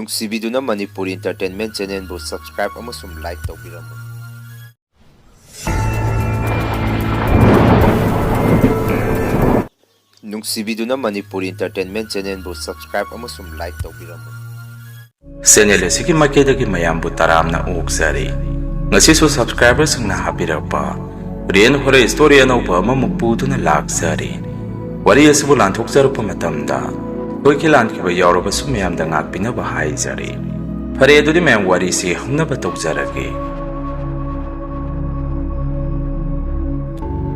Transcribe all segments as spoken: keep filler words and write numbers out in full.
ꯅꯨꯡꯁꯤꯕꯤꯗꯨꯅ Manipuri Entertainment Channelꯕꯨ subscribe ꯑꯃꯁꯨꯡ like ꯇꯧꯕꯤꯔꯝꯃꯨ꯫ ꯅꯨꯡꯁꯤꯕꯤꯗꯨꯅ Manipuri Entertainment Channelꯕꯨ subscribe ꯑꯃꯁꯨꯡ like ꯇꯧꯕꯤꯔꯝꯃꯨ꯫ Channel ꯑꯁꯤꯒꯤ ꯃꯥꯏꯀꯩꯗꯒꯤ ꯃꯌꯥꯝꯕꯨ ꯇꯔꯥꯝꯅ ꯑꯣꯛꯆꯔꯤ꯫ ꯉꯁꯤꯁꯨ subscriberꯁꯤꯡꯅ ꯍꯥꯞꯄꯤꯔꯛꯄ Real Horror Story ꯑꯅꯧꯕ ꯑꯃꯃꯨꯛ ꯄꯨꯗꯨꯅ ꯂꯥꯛꯆꯔꯤ꯫ ꯋꯥꯔꯤ ꯑꯁꯤꯕꯨ ꯂꯥꯟꯊꯣꯛꯆꯔꯛꯄ ꯃꯇꯝꯗ ꯁꯣꯏꯈꯤ ꯂꯥꯟꯈꯤꯕ ꯌꯥꯎꯔꯕꯁꯨ ꯃꯌꯥꯝꯗ ꯉꯥꯛꯄꯤꯅꯕ ꯍꯥꯏꯖꯔꯤ꯫ ꯐꯔꯦ, ꯑꯗꯨꯗꯤ ꯃꯌꯥꯝ ꯋꯥꯔꯤꯁꯤ ꯍꯧꯅꯕ ꯇꯧꯖꯔꯒꯦ꯫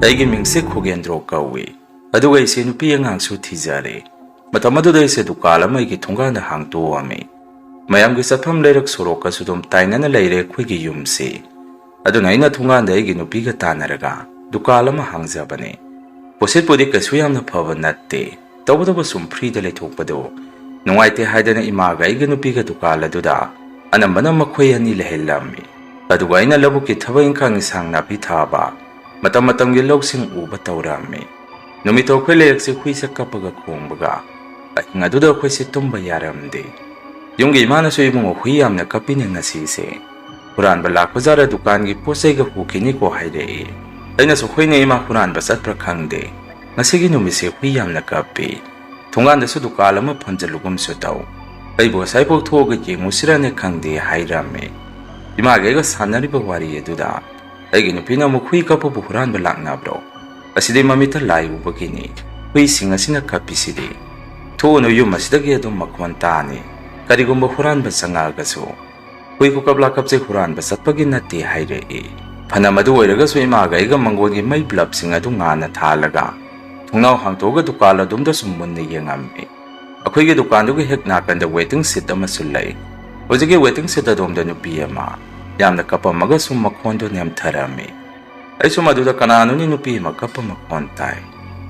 ꯑꯩꯒꯤ ꯃꯤꯡꯁꯦ ꯈꯨꯒꯦꯟꯗ꯭ꯔꯣ ꯀꯧꯏ, ꯑꯗꯨꯒ ꯑꯩꯁꯦ ꯅꯨꯄꯤ ꯑꯉꯥꯡꯁꯨ ꯊꯤꯖꯔꯦ꯫ ꯃꯇꯝ ꯑꯗꯨꯗ ꯑꯩꯁꯦ ꯗꯨꯀꯥꯟ ꯑꯃ ꯑꯩꯒꯤ ꯊꯣꯡꯒꯥꯟꯗ ꯍꯥꯡꯇꯣꯛꯑꯝꯃꯤ꯫ ꯃꯌꯥꯝꯒꯤ ꯆꯠꯐꯝ ꯂꯩꯔꯛ ꯁꯣꯔꯣꯛꯀꯁꯨ ꯑꯗꯨꯝ ꯇꯥꯏꯅꯅ ꯂꯩꯔꯦ ꯑꯩꯈꯣꯏꯒꯤ ꯌꯨꯝꯁꯤ꯫ ꯑꯗꯨꯅ ꯑꯩꯅ ꯊꯣꯡꯒꯥꯟꯗ ꯑꯩꯒꯤ ꯅꯨꯄꯤꯒ ꯇꯥꯟꯅꯔꯒ ꯗꯨꯀꯥꯟ ꯑꯃ ꯍꯥꯡꯖꯕꯅꯤ꯫ ꯄꯣꯠꯁꯤꯠꯄꯨꯗꯤ ꯀꯩꯁꯨ ꯌꯥꯝꯅ ꯐꯕ ꯅꯠꯇꯦ, ꯇꯧꯕꯇꯕꯨ ꯁꯨꯝ freeꯗ ꯂꯩꯊꯣꯛꯄꯗꯣ ꯅꯨꯡꯉꯥꯏꯇꯦ ꯍꯥꯏꯗꯅ ꯏꯃꯥꯒ ꯑꯩꯒ ꯅꯨꯄꯤꯒ ꯗꯨꯀꯥꯟ ꯑꯗꯨꯗ ꯑꯅꯝꯕꯅ ꯃꯈꯣꯏ ꯑꯅꯤ ꯂꯩꯍꯜꯂꯝꯃꯤ꯫ ꯑꯗꯨꯒ ꯑꯩꯅ ꯂꯧꯕꯨꯛꯀꯤ ꯊꯕꯛ ꯏꯪꯈꯥꯡ, ꯏꯟꯁꯥꯡ ꯅꯥꯄꯤ ꯊꯥꯕ, ꯃꯇꯝ ꯃꯇꯝꯒꯤ ꯂꯧꯁꯤꯡ ꯎꯕ ꯇꯧꯔꯝꯃꯤ꯫ ꯅꯨꯃꯤꯠꯇꯣ ꯑꯩꯈꯣꯏ ꯂꯩꯔꯛꯁꯦ ꯍꯨꯏꯁꯦ ꯀꯞꯄꯒ ꯈꯣꯡꯕꯒ ꯑꯍꯤꯡ ꯑꯗꯨꯗ ꯑꯩꯈꯣꯏꯁꯦ ꯇꯨꯝꯕ ꯌꯥꯔꯝꯗꯦ꯫ ꯌꯨꯝꯒꯤ ꯏꯃꯥꯅꯁꯨ "ꯏꯕꯨꯡꯉꯣ, ꯍꯨꯏ ꯌꯥꯝꯅ ꯀꯞꯄꯤꯅꯦ ꯉꯁꯤꯁꯦ, ꯍꯨꯔꯥꯟꯕ ꯂꯥꯛꯄ ꯖꯥꯠꯔ, ꯗꯨꯀꯥꯟꯒꯤ ꯄꯣꯠ ꯆꯩꯒ ꯍꯨꯈꯤꯅꯤꯀꯣ" ꯍꯥꯏꯔꯛꯏ꯫ ꯑꯩꯅꯁꯨ "ꯍꯣꯏꯅꯦ ꯏꯃꯥ, ꯍꯨꯔꯥꯟꯕ ꯆꯠꯄ꯭ꯔꯥ ꯈꯪꯗꯦ, ꯉꯁꯤꯒꯤ ꯅꯨꯃꯤꯠꯁꯦ ꯍꯨꯏ ꯌꯥꯝꯅ ꯀꯞꯄꯤ, ꯊꯣꯡꯒꯥꯟꯗꯁꯨ ꯗꯨꯀꯥꯟ ꯑꯃ ꯐꯝꯖꯜꯂꯨꯒꯨꯝꯁꯨ ꯇꯧ, ꯑꯩꯕꯨ ꯑꯁꯥꯏꯐꯥꯎ ꯊꯣꯛꯑꯒ ꯌꯦꯡꯉꯨꯁꯤꯔꯅꯦ ꯈꯪꯗꯦ" ꯍꯥꯏꯔꯝꯃꯤ꯫ ꯏꯃꯥꯒ ꯑꯩꯒ ꯁꯥꯟꯅꯔꯤꯕ ꯋꯥꯔꯤ ꯑꯗꯨꯗ ꯑꯩꯒꯤ ꯅꯨꯄꯤꯅ ꯑꯃꯨꯛ "ꯍꯨꯏ ꯀꯞꯄꯕꯨ ꯍꯨꯔꯥꯟꯕ ꯂꯥꯛꯅꯕ꯭ꯔꯣ? ꯑꯁꯤꯗꯤ ꯃꯃꯤꯠꯇ ꯂꯥꯏ ꯎꯕꯒꯤꯅꯤ, ꯍꯨꯏꯁꯤꯡ ꯑꯁꯤꯅ ꯀꯞꯄꯤꯁꯤꯗꯤ꯫ ꯊꯣꯛꯎꯅꯨ, ꯌꯨꯝ ꯑꯁꯤꯗꯒꯤ ꯑꯗꯨꯝ ꯃꯈꯣꯟ ꯇꯥꯅꯤ, ꯀꯔꯤꯒꯨꯝꯕ ꯍꯨꯔꯥꯟꯕ ꯆꯪꯉꯛꯑꯒꯁꯨ꯫ ꯍꯨꯏ ꯈꯨꯀꯞ ꯂꯥꯀꯞꯁꯦ ꯍꯨꯔꯥꯟꯕ ꯆꯠꯄꯒꯤ ꯅꯠꯇꯦ" ꯍꯥꯏꯔꯛꯏ꯫ ꯐꯅ ꯃꯗꯨ ꯑꯣꯏꯔꯒꯁꯨ ꯏꯃꯥꯒ ꯑꯩꯒ ꯃꯪꯒꯣꯜꯒꯤ ꯃꯩ ꯕ꯭ꯂꯕꯁꯤꯡ ꯑꯗꯨ ꯉꯥꯟꯅ ꯊꯥꯜꯂꯒ ꯊꯣꯡꯅꯥꯎ ꯍꯥꯡꯇꯣꯛꯑꯒ ꯗꯨꯀꯥꯟ ꯑꯗꯣꯝꯗ ꯁꯨꯝ ꯃꯨꯟꯅ ꯌꯦꯡꯉꯝꯃꯤ꯫ ꯑꯩꯈꯣꯏꯒꯤ ꯗꯨꯀꯥꯟꯗꯨꯒꯤ ꯍꯦꯛ ꯅꯥꯀꯟꯗ waiting shed ꯑꯃꯁꯨ ꯂꯩ꯫ ꯍꯧꯖꯤꯛꯀꯤ waiting shed ꯑꯗꯣꯝꯗ ꯅꯨꯄꯤ ꯑꯃ ꯌꯥꯝꯅ ꯀꯞꯄꯝꯃꯒ ꯁꯨꯝ ꯃꯈꯣꯟꯗꯨ ꯅꯦꯝꯊꯔꯝꯃꯤ꯫ ꯑꯩꯁꯨ ꯃꯗꯨꯗ ꯀꯅꯥꯅꯣꯅꯤ ꯅꯨꯄꯤ ꯑꯃ ꯀꯞꯄ ꯃꯈꯣꯟ ꯇꯥꯏ꯫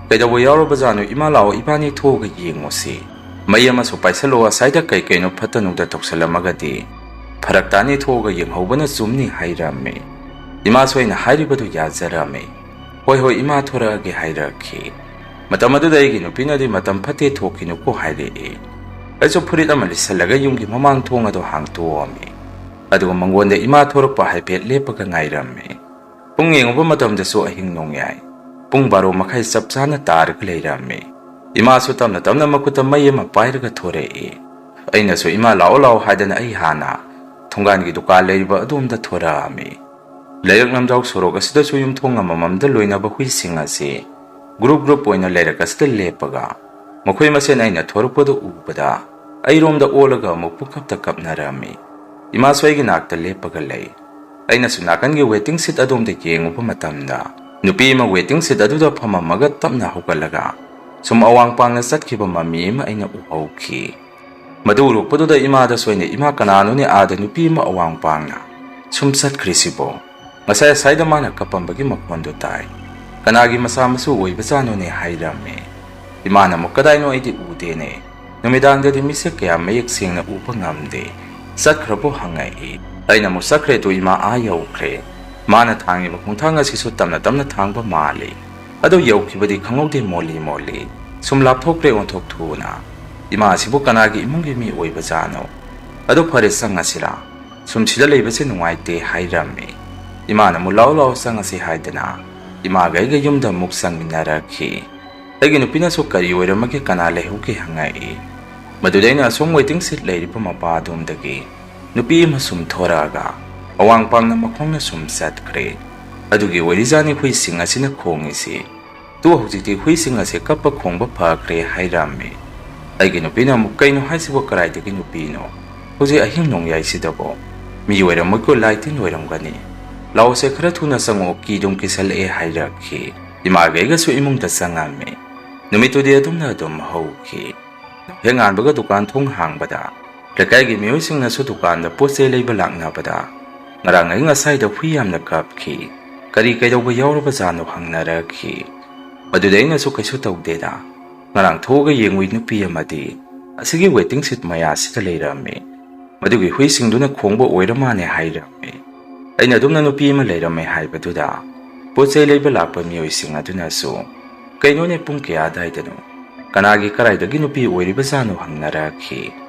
ꯀꯩꯗꯧꯕ ꯌꯥꯎꯔꯕꯖꯥꯠꯅꯣ? "ꯏꯃꯥ ꯂꯥꯛꯑꯣ, ꯏꯕꯥꯅꯤ ꯊꯣꯛꯑꯒ ꯌꯦꯡꯉꯨꯁꯤ꯫ ꯃꯩ ꯑꯃꯁꯨ ꯄꯥꯏꯁꯜꯂꯣ, ꯑꯁꯥꯏꯗ ꯀꯩ ꯀꯩꯅꯣ ꯐꯠꯇ ꯅꯨꯡꯗ ꯇꯧꯁꯜꯂꯝꯃꯒꯗꯤ ꯐꯔꯛ ꯇꯥꯅꯤ, ꯊꯣꯛꯑꯒ ꯌꯦꯡꯍꯧꯕꯅ ꯆꯨꯝꯅꯤ" ꯍꯥꯏꯔꯝꯃꯤ꯫ ꯏꯃꯥꯁꯨ ꯑꯩꯅ ꯍꯥꯏꯔꯤꯕꯗꯨ ꯌꯥꯖꯔꯝꯃꯤ꯫ "ꯍꯣꯏ ꯍꯣꯏ ꯏꯃꯥ, ꯊꯣꯔꯛꯑꯒꯦ" ꯍꯥꯏꯔꯛꯈꯤ꯫ ꯃꯇꯝ ꯑꯗꯨꯗ ꯑꯩꯒꯤ ꯅꯨꯄꯤꯅꯗꯤ "ꯃꯇꯝ ꯐꯠꯇꯦ, ꯊꯣꯛꯈꯤꯅꯨꯀꯣ" ꯍꯥꯏꯔꯛꯏ꯫ ꯑꯩꯁꯨ ꯐꯨꯔꯤꯠ ꯑꯃ ꯂꯤꯠꯁꯜꯂꯒ ꯌꯨꯝꯒꯤ ꯃꯃꯥꯡ ꯊꯣꯡ ꯑꯗꯨ ꯍꯥꯡꯇꯣꯛꯑꯝꯃꯤ꯫ ꯑꯗꯨꯒ ꯃꯪꯒꯣꯟꯗ ꯏꯃꯥ ꯊꯣꯔꯛꯄ ꯍꯥꯏꯐꯦꯠ ꯂꯦꯞꯄꯒ ꯉꯥꯏꯔꯝꯃꯤ꯫ ꯄꯨꯡ ꯌꯦꯡꯉꯨꯕ ꯃꯇꯝꯗꯁꯨ ꯑꯍꯤꯡ ꯅꯣꯡꯌꯥꯏ ꯄꯨꯡ ꯕꯥꯔꯣ ꯃꯈꯥꯏ ꯆꯞ ꯆꯥꯅ ꯇꯥꯔꯒ ꯂꯩꯔꯝꯃꯤ꯫ ꯏꯃꯥꯁꯨ ꯇꯞꯅ ꯇꯞꯅ ꯃꯈꯨꯠꯇ ꯃꯩ ꯑꯃ ꯄꯥꯏꯔꯒ ꯊꯣꯔꯛꯏ꯫ ꯑꯩꯅꯁꯨ "ꯏꯃꯥ, ꯂꯥꯛꯑꯣ, ꯂꯥꯛꯑꯣ" ꯍꯥꯏꯗꯅ ꯑꯩ ꯍꯥꯟꯅ ꯊꯣꯡꯒꯥꯟꯒꯤ ꯗꯨꯀꯥꯟ ꯂꯩꯔꯤꯕ ꯑꯗꯣꯝꯗ ꯊꯣꯔꯛꯑꯝꯃꯤ꯫ ꯂꯩꯔꯛ ꯂꯝꯖꯥꯎ ꯁꯣꯔꯣꯛ ꯑꯁꯤꯗꯁꯨ ꯌꯨꯝꯊꯣꯡ ꯑꯃꯃꯝꯗ ꯂꯣꯏꯅꯕ ꯍꯨꯏꯁꯤꯡ ꯑꯁꯤ ꯒ꯭ꯔꯨꯞ ꯒ꯭ꯔꯨꯞ ꯑꯣꯏꯅ ꯂꯩꯔꯛ ꯑꯁꯤꯗ ꯂꯦꯞꯄꯒ ꯃꯈꯣꯏ ꯃꯁꯦꯟ ꯑꯩꯅ ꯊꯣꯔꯛꯄꯗꯨ ꯎꯕꯗ ꯑꯩꯔꯣꯝꯗ ꯑꯣꯜꯂꯒ ꯑꯃꯨꯛ ꯄꯨꯡꯀꯞꯇ ꯀꯞꯅꯔꯝꯃꯤ꯫ ꯏꯃꯥꯁꯨ ꯑꯩꯒꯤ ꯅꯥꯛꯇ ꯂꯦꯞꯄꯒ ꯂꯩ꯫ ꯑꯩꯅꯁꯨ ꯅꯥꯀꯟꯒꯤ ꯋꯦꯇꯤꯡ ꯁꯤꯠ ꯑꯗꯣꯝꯗ ꯌꯦꯡꯉꯨꯕ ꯃꯇꯝꯗ ꯅꯨꯄꯤ ꯑꯃ ꯋꯦꯇꯤꯡ ꯁꯤꯠ ꯑꯗꯨꯗ ꯐꯝꯃꯝꯃꯒ ꯇꯞꯅ ꯍꯧꯒꯠꯂꯒ ꯁꯨꯝ ꯑꯋꯥꯡ ꯄꯥꯡꯅ ꯆꯠꯈꯤꯕ ꯃꯃꯤ ꯑꯃ ꯑꯩꯅ ꯎꯍꯧꯈꯤ꯫ ꯃꯗꯨ ꯎꯔꯛꯄꯗꯨꯗ ꯏꯃꯥꯗꯁꯨ ꯑꯩꯅ, "ꯏꯃꯥ, ꯀꯅꯥꯅꯣꯅꯦ ꯑꯥꯗ ꯅꯨꯄꯤ ꯑꯃ ꯑꯋꯥꯡ ꯄꯥꯡꯅ ꯁꯨꯝ ꯆꯠꯈ꯭ꯔꯤꯁꯤꯕꯣ? ꯉꯁꯥꯏ ꯑꯁꯥꯏꯗ ꯃꯥꯅ ꯀꯞꯄꯝꯕꯒꯤ ꯃꯈꯣꯟꯗꯨ ꯇꯥꯏ꯫ ꯀꯅꯥꯒꯤ ꯃꯆꯥ ꯃꯁꯨ ꯑꯣꯏꯕꯖꯥꯠꯅꯣꯅꯦ?" ꯍꯥꯏꯔꯝꯃꯤ꯫ ꯏꯃꯥꯅ ꯑꯃꯨꯛ, "ꯀꯗꯥꯏꯅꯣ? ꯑꯩꯗꯤ ꯎꯗꯦꯅꯦ꯫ ꯅꯨꯃꯤꯗꯥꯡꯗꯗꯤ ꯃꯤꯁꯛ ꯀꯌꯥ ꯃꯌꯦꯛ ꯁꯦꯡꯅ ꯎꯕ ꯉꯝꯗꯦ꯫ ꯆꯠꯈ꯭ꯔꯕꯣ?" ꯍꯪꯉꯛꯏ꯫ ꯑꯩꯅ ꯑꯃꯨꯛ, "ꯆꯠꯈ꯭ꯔꯦꯗꯣ ꯏꯃꯥ, ꯑꯥ ꯌꯧꯈ꯭ꯔꯦ꯫ ꯃꯥꯅ ꯊꯥꯡꯉꯤꯕ ꯈꯣꯡꯊꯥꯡ ꯑꯁꯤꯁꯨ ꯇꯞꯅ ꯇꯞꯅ ꯊꯥꯡꯕ ꯃꯥꯜꯂꯤ꯫ ꯑꯗꯨ ꯌꯧꯈꯤꯕꯗꯤ ꯈꯪꯍꯧꯗꯦ, ꯃꯣꯜꯂꯤ ꯃꯣꯜꯂꯤ꯫ ꯁꯨꯝ ꯂꯥꯞꯊꯣꯛꯈ꯭ꯔꯦ ꯑꯣꯟꯊꯣꯛ ꯊꯨꯅ꯫ ꯏꯃꯥ ꯑꯁꯤꯕꯨ ꯀꯅꯥꯒꯤ ꯏꯃꯨꯡꯒꯤ ꯃꯤ ꯑꯣꯏꯕꯖꯥꯠꯅꯣ? ꯑꯗꯨ ꯐꯔꯦ, ꯆꯪꯉꯁꯤꯔꯥ? ꯁꯨꯝ ꯁꯤꯗ ꯂꯩꯕꯁꯦ ꯅꯨꯡꯉꯥꯏꯇꯦ" ꯍꯥꯏꯔꯝꯃꯤ꯫ ꯏꯃꯥꯅ ꯑꯃꯨꯛ, "ꯂꯥꯛꯑꯣ, ꯂꯥꯛꯑꯣ, ꯆꯪꯉꯁꯤ" ꯍꯥꯏꯗꯅ ꯏꯃꯥꯒ ꯑꯩꯒ ꯌꯨꯝꯗ ꯑꯃꯨꯛ ꯆꯪꯃꯤꯟꯅꯔꯛꯈꯤ꯫ ꯑꯩꯒꯤ ꯅꯨꯄꯤꯅꯁꯨ "ꯀꯔꯤ ꯑꯣꯏꯔꯝꯃꯒꯦ, ꯀꯅꯥ ꯂꯩꯍꯧꯒꯦ?" ꯍꯪꯉꯛꯏ꯫ ꯃꯗꯨꯗ ꯑꯩꯅ ꯑꯁꯣꯝ ꯋꯦꯇꯤꯡ ꯁꯤꯠ ꯂꯩꯔꯤꯕ ꯃꯄꯥ ꯑꯗꯣꯝꯗꯒꯤ ꯅꯨꯄꯤ ꯑꯃ ꯁꯨꯝ ꯊꯣꯔꯛꯑꯒ ꯑꯋꯥꯡ ꯄꯥꯡꯅ ꯃꯈꯣꯡꯅ ꯁꯨꯝ ꯆꯠꯈ꯭ꯔꯦ꯫ ꯑꯗꯨꯒꯤ ꯑꯣꯏꯔꯤꯖꯥꯠꯅꯤ ꯍꯨꯏꯁꯤꯡ ꯑꯁꯤꯅ ꯈꯣꯡꯉꯤꯁꯤ꯫ "ꯇꯨ, ꯍꯧꯖꯤꯛꯇꯤ ꯍꯨꯏꯁꯤꯡ ꯑꯁꯦ ꯀꯞꯄ ꯈꯣꯡꯕ ꯐꯈ꯭ꯔꯦ" ꯍꯥꯏꯔꯝꯃꯤ꯫ ꯑꯩꯒꯤ ꯅꯨꯄꯤꯅ ꯑꯃꯨꯛ, "ꯀꯩꯅꯣ ꯍꯥꯏꯁꯤꯕꯣ, ꯀꯗꯥꯏꯗꯒꯤ ꯅꯨꯄꯤꯅꯣ? ꯍꯧꯖꯤꯛ ꯑꯍꯤꯡ ꯅꯣꯡꯌꯥꯏꯁꯤꯗꯕꯣ? ꯃꯤ ꯑꯣꯏꯔꯝꯃꯣꯏꯀꯣ, ꯂꯥꯏ ꯇꯤꯟ ꯑꯣꯏꯔꯝꯒꯅꯤ꯫ ꯂꯥꯛꯑꯣꯁꯦ, ꯈꯔ ꯊꯨꯅ ꯆꯪꯉꯛꯑꯣ, ꯀꯤꯗꯨꯝ ꯀꯤꯁꯜꯂꯛꯑꯦ" ꯍꯥꯏꯔꯛꯈꯤ꯫ ꯏꯃꯥꯒ ꯑꯩꯒꯁꯨ ꯏꯃꯨꯡꯗ ꯆꯪꯉꯝꯃꯤ꯫ ꯅꯨꯃꯤꯠꯇꯨꯗꯤ ꯑꯗꯨꯝꯅ ꯑꯗꯨꯝ ꯍꯧꯈꯤ꯫ ꯍꯦꯛ ꯉꯥꯟꯕꯒ ꯗꯨꯀꯥꯟ ꯊꯣꯡ ꯍꯥꯡꯕꯗ ꯂꯩꯀꯥꯏꯒꯤ ꯃꯤꯑꯣꯏꯁꯤꯡꯅꯁꯨ ꯗꯨꯀꯥꯟꯗ ꯄꯣꯠ ꯆꯩ ꯂꯩꯕ ꯂꯥꯛꯅꯕꯗ ꯉꯔꯥꯡ ꯑꯍꯤꯡ ꯉꯁꯥꯏꯗ ꯍꯨꯏ ꯌꯥꯝꯅ ꯀꯞꯈꯤ꯫ ꯀꯔꯤ ꯀꯩꯗꯧꯕ ꯌꯥꯎꯔꯕꯖꯥꯠꯅꯣ ꯍꯪꯅꯔꯛꯈꯤ꯫ ꯃꯗꯨꯗ ꯑꯩꯅꯁꯨ, "ꯀꯩꯁꯨ ꯇꯧꯗꯦꯗ꯫ ꯉꯔꯥꯡ ꯊꯣꯛꯑꯒ ꯌꯦꯡꯉꯨꯏ, ꯅꯨꯄꯤ ꯑꯃꯗꯤ ꯑꯁꯤꯒꯤ ꯋꯦꯇꯤꯡ ꯁꯤꯠ ꯃꯌꯥꯁꯤꯗ ꯂꯩꯔꯝꯃꯤ꯫ ꯃꯗꯨꯒꯤ ꯍꯨꯏꯁꯤꯡꯗꯨꯅ ꯈꯣꯡꯕ ꯑꯣꯏꯔ ꯃꯥꯅꯦ" ꯍꯥꯏꯔꯝꯃꯤ꯫ ꯑꯩꯅ ꯑꯗꯨꯝꯅ ꯅꯨꯄꯤ ꯑꯃ ꯂꯩꯔꯝꯃꯦ ꯍꯥꯏꯕꯗꯨꯗ ꯄꯣꯠ ꯆꯩ ꯂꯩꯕ ꯂꯥꯛꯄ ꯃꯤꯑꯣꯏꯁꯤꯡ ꯑꯗꯨꯅꯁꯨ, "ꯀꯩꯅꯣꯅꯦ, ꯄꯨꯡ ꯀꯌꯥ ꯑꯗꯥꯏꯗꯅꯣ? ꯀꯅꯥꯒꯤ ꯀꯔꯥꯏꯗꯒꯤ ꯅꯨꯄꯤ ꯑꯣꯏꯔꯤꯕꯖꯥꯠꯅꯣ ꯍꯪꯅꯔꯛꯈꯤ꯫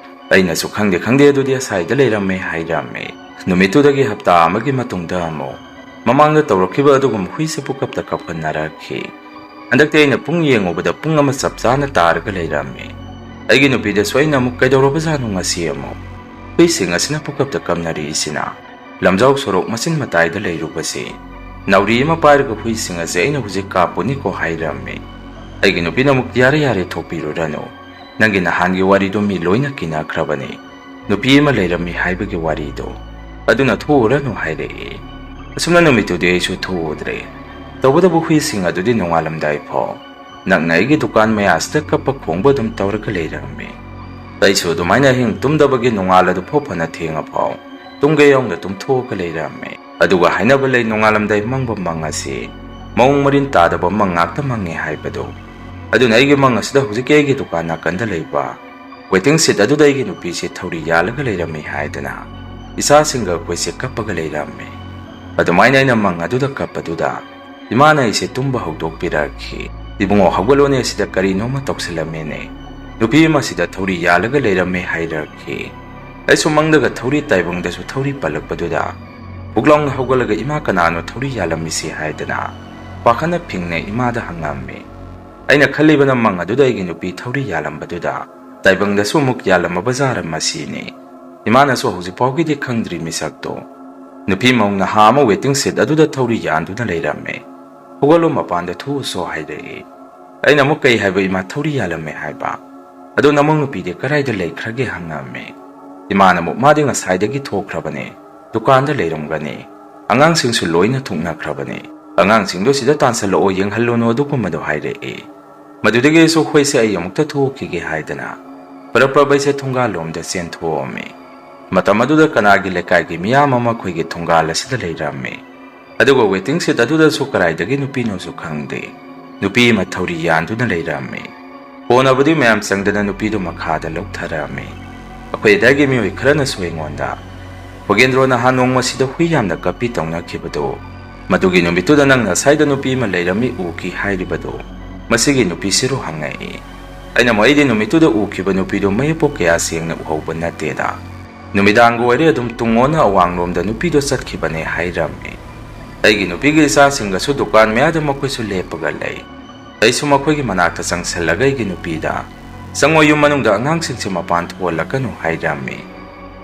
ꯑꯩꯅꯁꯨ "ꯈꯪꯗꯦ, ꯈꯪꯗꯦ, ꯑꯗꯨꯗꯤ ꯑꯁꯥꯏꯗ ꯂꯩꯔꯝꯃꯦ" ꯍꯥꯏꯔꯝꯃꯤ꯫ ꯅꯨꯃꯤꯠꯇꯨꯗꯒꯤ ꯍꯞꯇꯥ ꯑꯃꯒꯤ ꯃꯇꯨꯡꯗ ꯑꯃꯨꯛ ꯃꯃꯥꯡꯗ ꯇꯧꯔꯛꯈꯤꯕ ꯑꯗꯨꯒꯨꯝꯕ ꯍꯨꯏꯁꯦ ꯄꯨꯀꯞꯇ ꯀꯞꯍꯟꯅꯔꯛꯈꯤ꯫ ꯍꯟꯗꯛꯇꯤ ꯑꯩꯅ ꯄꯨꯡ ꯌꯦꯡꯉꯨꯕꯗ ꯄꯨꯡ ꯑꯃ ꯆꯞ ꯆꯥꯅ ꯇꯥꯔꯒ ꯂꯩꯔꯝꯃꯤ꯫ ꯑꯩꯒꯤ ꯅꯨꯄꯤꯗꯁꯨ ꯑꯩꯅ ꯑꯃꯨꯛ "ꯀꯩꯗꯧꯔꯕꯖꯥꯠꯅꯣ ꯉꯁꯤ ꯑꯃꯨꯛ? ꯍꯨꯏꯁꯤꯡ ꯑꯁꯤꯅ ꯄꯨꯀꯞꯇ ꯀꯞꯅꯔꯤꯁꯤꯅ? ꯂꯝꯖꯥꯎ ꯁꯣꯔꯣꯛ ꯃꯆꯤꯟ ꯃꯇꯥꯏꯗ ꯂꯩꯔꯨꯕꯁꯤ ꯅꯥꯎꯔꯤ ꯑꯃ ꯄꯥꯏꯔꯒ ꯍꯨꯏꯁꯤꯡ ꯑꯁꯦ ꯑꯩꯅ ꯍꯧꯖꯤꯛ ꯀꯥꯞꯄꯨꯅꯤꯀꯣ" ꯍꯥꯏꯔꯝꯃꯤ꯫ ꯑꯩꯒꯤ ꯅꯨꯄꯤꯅ ꯑꯃꯨꯛ "ꯌꯥꯔꯦ, ꯌꯥꯔꯦ, ꯊꯣꯛꯄꯤꯔꯨꯔꯅꯨ꯫ ꯅꯪꯒꯤ ꯅꯍꯥꯟꯒꯤ ꯋꯥꯔꯤꯗꯨ ꯃꯤ ꯂꯣꯏꯅ ꯀꯤꯅꯈ꯭ꯔꯕꯅꯤ꯫ ꯅꯨꯄꯤ ꯑꯃ ꯂꯩꯔꯝꯃꯤ ꯍꯥꯏꯕꯒꯤ ꯋꯥꯔꯤꯗꯣ꯫ ꯑꯗꯨꯅ ꯊꯣꯛꯎꯔꯅꯨ" ꯍꯥꯏꯔꯛꯏ꯫ ꯑꯁꯨꯝꯅ ꯅꯨꯃꯤꯠꯇꯨꯗꯤ ꯑꯩꯁꯨ ꯊꯣꯛꯎꯗ꯭ꯔꯦ꯫ ꯇꯧꯕꯇꯕꯨ ꯍꯨꯏꯁꯤꯡ ꯑꯗꯨꯗꯤ ꯅꯣꯡꯉꯥꯜꯂꯝꯗꯥꯏ ꯐꯥꯎ ꯅꯛꯅ ꯑꯩꯒꯤ ꯗꯨꯀꯥꯟ ꯃꯌꯥꯁꯤꯗ ꯀꯞꯄ ꯈꯣꯡꯕ ꯑꯗꯨꯝ ꯇꯧꯔꯒ ꯂꯩꯔꯝꯃꯤ꯫ ꯑꯩꯁꯨ ꯑꯗꯨꯃꯥꯏꯅ ꯑꯍꯤꯡ ꯇꯨꯝꯗꯕꯒꯤ ꯅꯣꯡꯉꯥꯜ ꯑꯗꯨ ꯐꯥꯎ ꯐꯅ ꯊꯦꯡꯉ ꯐꯥꯎ ꯇꯨꯝꯒꯦ ꯌꯥꯎꯅ ꯇꯨꯝꯊꯣꯛꯑꯒ ꯂꯩꯔꯝꯃꯤ꯫ ꯑꯗꯨꯒ ꯍꯥꯏꯅꯕ ꯂꯩ, ꯅꯣꯡꯉꯥꯜꯂꯝꯗꯥꯏ ꯃꯪꯕ ꯃꯪ ꯑꯁꯤ ꯃꯑꯣꯡ ꯃꯔꯤꯟ ꯇꯥꯗꯕ ꯃꯪ ꯉꯥꯛꯇ ꯃꯪꯉꯦ ꯍꯥꯏꯕꯗꯨ꯫ ꯑꯗꯨꯅ ꯑꯩꯒꯤ ꯃꯪ ꯑꯁꯤꯗ ꯍꯧꯖꯤꯛꯀꯤ ꯑꯩꯒꯤ ꯗꯨꯀꯥꯟ ꯅꯥꯀꯟꯗ ꯂꯩꯕ waiting seat ꯑꯗꯨꯗ ꯑꯩꯒꯤ ꯅꯨꯄꯤꯁꯦ ꯊꯧꯔꯤ ꯌꯥꯜꯂꯒ ꯂꯩꯔꯝꯃꯤ ꯍꯥꯏꯗꯅ ꯏꯆꯥꯁꯤꯡꯒ ꯑꯩꯈꯣꯏꯁꯦ ꯀꯞꯄꯒ ꯂꯩꯔꯝꯃꯤ꯫ ꯑꯗꯨꯃꯥꯏꯅ ꯑꯩꯅ ꯃꯪ ꯑꯗꯨꯗ ꯀꯞꯄꯗꯨꯗ ꯏꯃꯥꯅ ꯑꯩꯁꯦ ꯇꯨꯝꯕ ꯍꯧꯗꯣꯛꯄꯤꯔꯛꯈꯤ꯫ "ꯏꯕꯨꯡꯉꯣ, ꯍꯧꯒꯠꯂꯣꯅꯦ, ꯁꯤꯗ ꯀꯔꯤꯅꯣꯃ ꯇꯧꯁꯤꯜꯂꯝꯃꯦꯅꯦ꯫ ꯅꯨꯄꯤ ꯑꯃ ꯁꯤꯗ ꯊꯧꯔꯤ ꯌꯥꯜꯂꯒ ꯂꯩꯔꯝꯃꯦ" ꯍꯥꯏꯔꯛꯈꯤ꯫ ꯑꯩꯁꯨ ꯃꯪꯗꯒ ꯊꯧꯔꯤ, ꯇꯥꯏꯕꯪꯗꯁꯨ ꯊꯧꯔꯤ ꯄꯜꯂꯛꯄꯗꯨꯗ ꯕꯨꯛ ꯂꯥꯎꯅ ꯍꯧꯒꯠꯂꯒ "ꯏꯃꯥ, ꯀꯅꯥꯅꯣ ꯊꯧꯔꯤ ꯌꯥꯜꯂꯝꯃꯤꯁꯤ?" ꯍꯥꯏꯗꯅ ꯄꯥꯈꯠꯅ ꯐꯤꯡꯅ ꯏꯃꯥꯗ ꯍꯪꯉꯝꯃꯤ꯫ ꯑꯩꯅ ꯈꯜꯂꯤꯕꯅ ꯃꯪ ꯑꯗꯨꯗ ꯑꯩꯒꯤ ꯅꯨꯄꯤ ꯊꯧꯔꯤ ꯌꯥꯜꯂꯝꯕꯗꯨꯗ ꯇꯥꯏꯕꯪꯗꯁꯨ ꯑꯃꯨꯛ ꯌꯥꯜꯂꯝꯃꯕ ꯖꯥꯔ ꯃꯁꯤꯅꯤ꯫ ꯏꯃꯥꯅꯁꯨ ꯍꯧꯖꯤꯛ ꯐꯥꯎꯒꯤꯗꯤ ꯈꯪꯗ꯭ꯔꯤ ꯃꯤꯁꯛꯇꯣ꯫ ꯅꯨꯄꯤ ꯃꯧ ꯅꯍꯥ ꯑꯃ waiting seat ꯑꯗꯨꯗ ꯊꯧꯔꯤ ꯌꯥꯟꯗꯨꯅ ꯂꯩꯔꯝꯃꯦ꯫ "ꯍꯧꯒꯠꯂꯣ, ꯃꯄꯥꯟꯗ ꯊꯣꯛꯎꯁꯣ" ꯍꯥꯏꯔꯛꯏ꯫ ꯑꯩꯅ ꯑꯃꯨꯛ "ꯀꯩ ꯍꯥꯏꯕ ꯏꯃꯥ, ꯊꯧꯔꯤ ꯌꯥꯜꯂꯝꯃꯦ ꯍꯥꯏꯕ? ꯑꯗꯣ ꯅꯃꯧ ꯅꯨꯄꯤꯗꯤ ꯀꯗꯥꯏꯗ ꯂꯩꯈ꯭ꯔꯒꯦ?" ꯍꯪꯉꯝꯃꯦ꯫ ꯏꯃꯥꯅ ꯑꯃꯨꯛ "ꯃꯥꯗꯤ ꯉꯁꯥꯏꯗꯒꯤ ꯊꯣꯛꯈ꯭ꯔꯕꯅꯦ, ꯗꯨꯀꯥꯟꯗ ꯂꯩꯔꯝꯒꯅꯤ꯫ ꯑꯉꯥꯡꯁꯤꯡꯁꯨ ꯂꯣꯏꯅ ꯊꯣꯛꯅꯈ꯭ꯔꯕꯅꯦ꯫ ꯑꯉꯥꯡꯁꯤꯡꯗꯣ ꯁꯤꯗ ꯇꯥꯟꯁꯜꯂꯛꯑꯣ, ꯌꯦꯡꯍꯜꯂꯨꯅꯨ" ꯑꯗꯨꯒꯨꯝꯕꯗꯣ ꯍꯥꯏꯔꯛꯑꯦ꯫ ꯃꯗꯨꯗꯒꯤ ꯑꯩꯁꯨ "ꯍꯣꯏꯁꯦ, ꯑꯩ ꯑꯃꯨꯛꯇ ꯊꯣꯛꯈꯤꯒꯦ" ꯍꯥꯏꯗꯅ ꯄꯔꯞ ꯄꯔꯞ ꯑꯩꯁꯦ ꯊꯣꯡꯒꯥꯜꯂꯣꯝꯗ ꯆꯦꯟꯊꯣꯛꯑꯝꯃꯤ꯫ ꯃꯇꯝ ꯑꯗꯨꯗ ꯀꯅꯥꯒꯤ ꯂꯩꯀꯥꯏꯒꯤ ꯃꯤꯌꯥꯝ ꯑꯃ ꯑꯩꯈꯣꯏꯒꯤ ꯊꯣꯡꯒꯥꯜ ꯑꯁꯤꯗ ꯂꯩꯔꯝꯃꯤ꯫ ꯑꯗꯨꯒ waiting seat ꯑꯗꯨꯗꯁꯨ ꯀꯗꯥꯏꯗꯒꯤ ꯅꯨꯄꯤꯅꯣꯁꯨ ꯈꯪꯗꯦ, ꯅꯨꯄꯤ ꯑꯃ ꯊꯧꯔꯤ ꯌꯥꯟꯗꯨꯅ ꯂꯩꯔꯝꯃꯤ꯫ ꯀꯣꯟꯅꯕꯨꯗꯤ ꯃꯌꯥꯝ ꯆꯪꯗꯅ ꯅꯨꯄꯤꯗꯨ ꯃꯈꯥꯗ ꯂꯧꯊꯔꯛꯑꯝꯃꯤ꯫ ꯑꯩꯈꯣꯏ ꯑꯗꯥꯏꯒꯤ ꯃꯤꯑꯣꯏ ꯈꯔꯅꯁꯨ ꯑꯩꯉꯣꯟꯗ, "ꯈꯣꯒꯦꯟꯗ꯭ꯔꯣ, ꯅꯍꯥꯟ ꯅꯣꯡꯃꯁꯤꯗ ꯍꯨꯏ ꯌꯥꯝꯅ ꯀꯞꯄꯤ ꯇꯧꯅꯈꯤꯕꯗꯨ, ꯃꯗꯨꯒꯤ ꯅꯨꯃꯤꯠꯇꯨꯗ ꯅꯪꯅ ꯑꯁꯥꯏꯗ ꯅꯨꯄꯤ ꯑꯃ ꯂꯩꯔꯝꯃꯤ ꯎꯈꯤ ꯍꯥꯏꯔꯤꯕꯗꯨ ꯃꯁꯤꯒꯤ ꯅꯨꯄꯤꯁꯤꯔꯣ?" ꯍꯪꯉꯛꯏ꯫ ꯑꯩꯅ ꯑꯃꯨꯛ ꯑꯩꯗꯤ ꯅꯨꯃꯤꯠꯇꯨꯗ ꯎꯈꯤꯕ ꯅꯨꯄꯤꯗꯨ ꯃꯌꯦꯛꯄꯨ ꯀꯌꯥ ꯁꯦꯡꯅ ꯎꯍꯧꯕ ꯅꯠꯇꯦꯗ꯫ ꯅꯨꯃꯤꯗꯥꯡꯒ ꯑꯣꯏꯔꯦ, ꯑꯗꯨꯝ ꯇꯨꯡ ꯑꯣꯟꯅ ꯑꯋꯥꯡꯂꯣꯝꯗ ꯅꯨꯄꯤꯗꯣ ꯆꯠꯈꯤꯕꯅꯦ ꯍꯥꯏꯔꯝꯃꯤ꯫ ꯑꯩꯒꯤ ꯅꯨꯄꯤꯒꯤ ꯏꯆꯥꯁꯤꯡꯒꯁꯨ ꯗꯨꯀꯥꯟ ꯃꯌꯥꯗ ꯃꯈꯣꯏꯁꯨ ꯂꯦꯞꯄꯒ ꯂꯩ꯫ ꯑꯩꯁꯨ ꯃꯈꯣꯏꯒꯤ ꯃꯅꯥꯛꯇ ꯆꯪꯁꯜꯂꯒ ꯑꯩꯒꯤ ꯅꯨꯄꯤꯗ, "ꯆꯪꯉꯣ, ꯌꯨꯝ ꯃꯅꯨꯡꯗ ꯑꯉꯥꯡꯁꯤꯡꯁꯦ ꯃꯄꯥꯟ ꯊꯣꯛꯍꯜꯂꯛꯀꯅꯨ" ꯍꯥꯏꯔꯝꯃꯤ꯫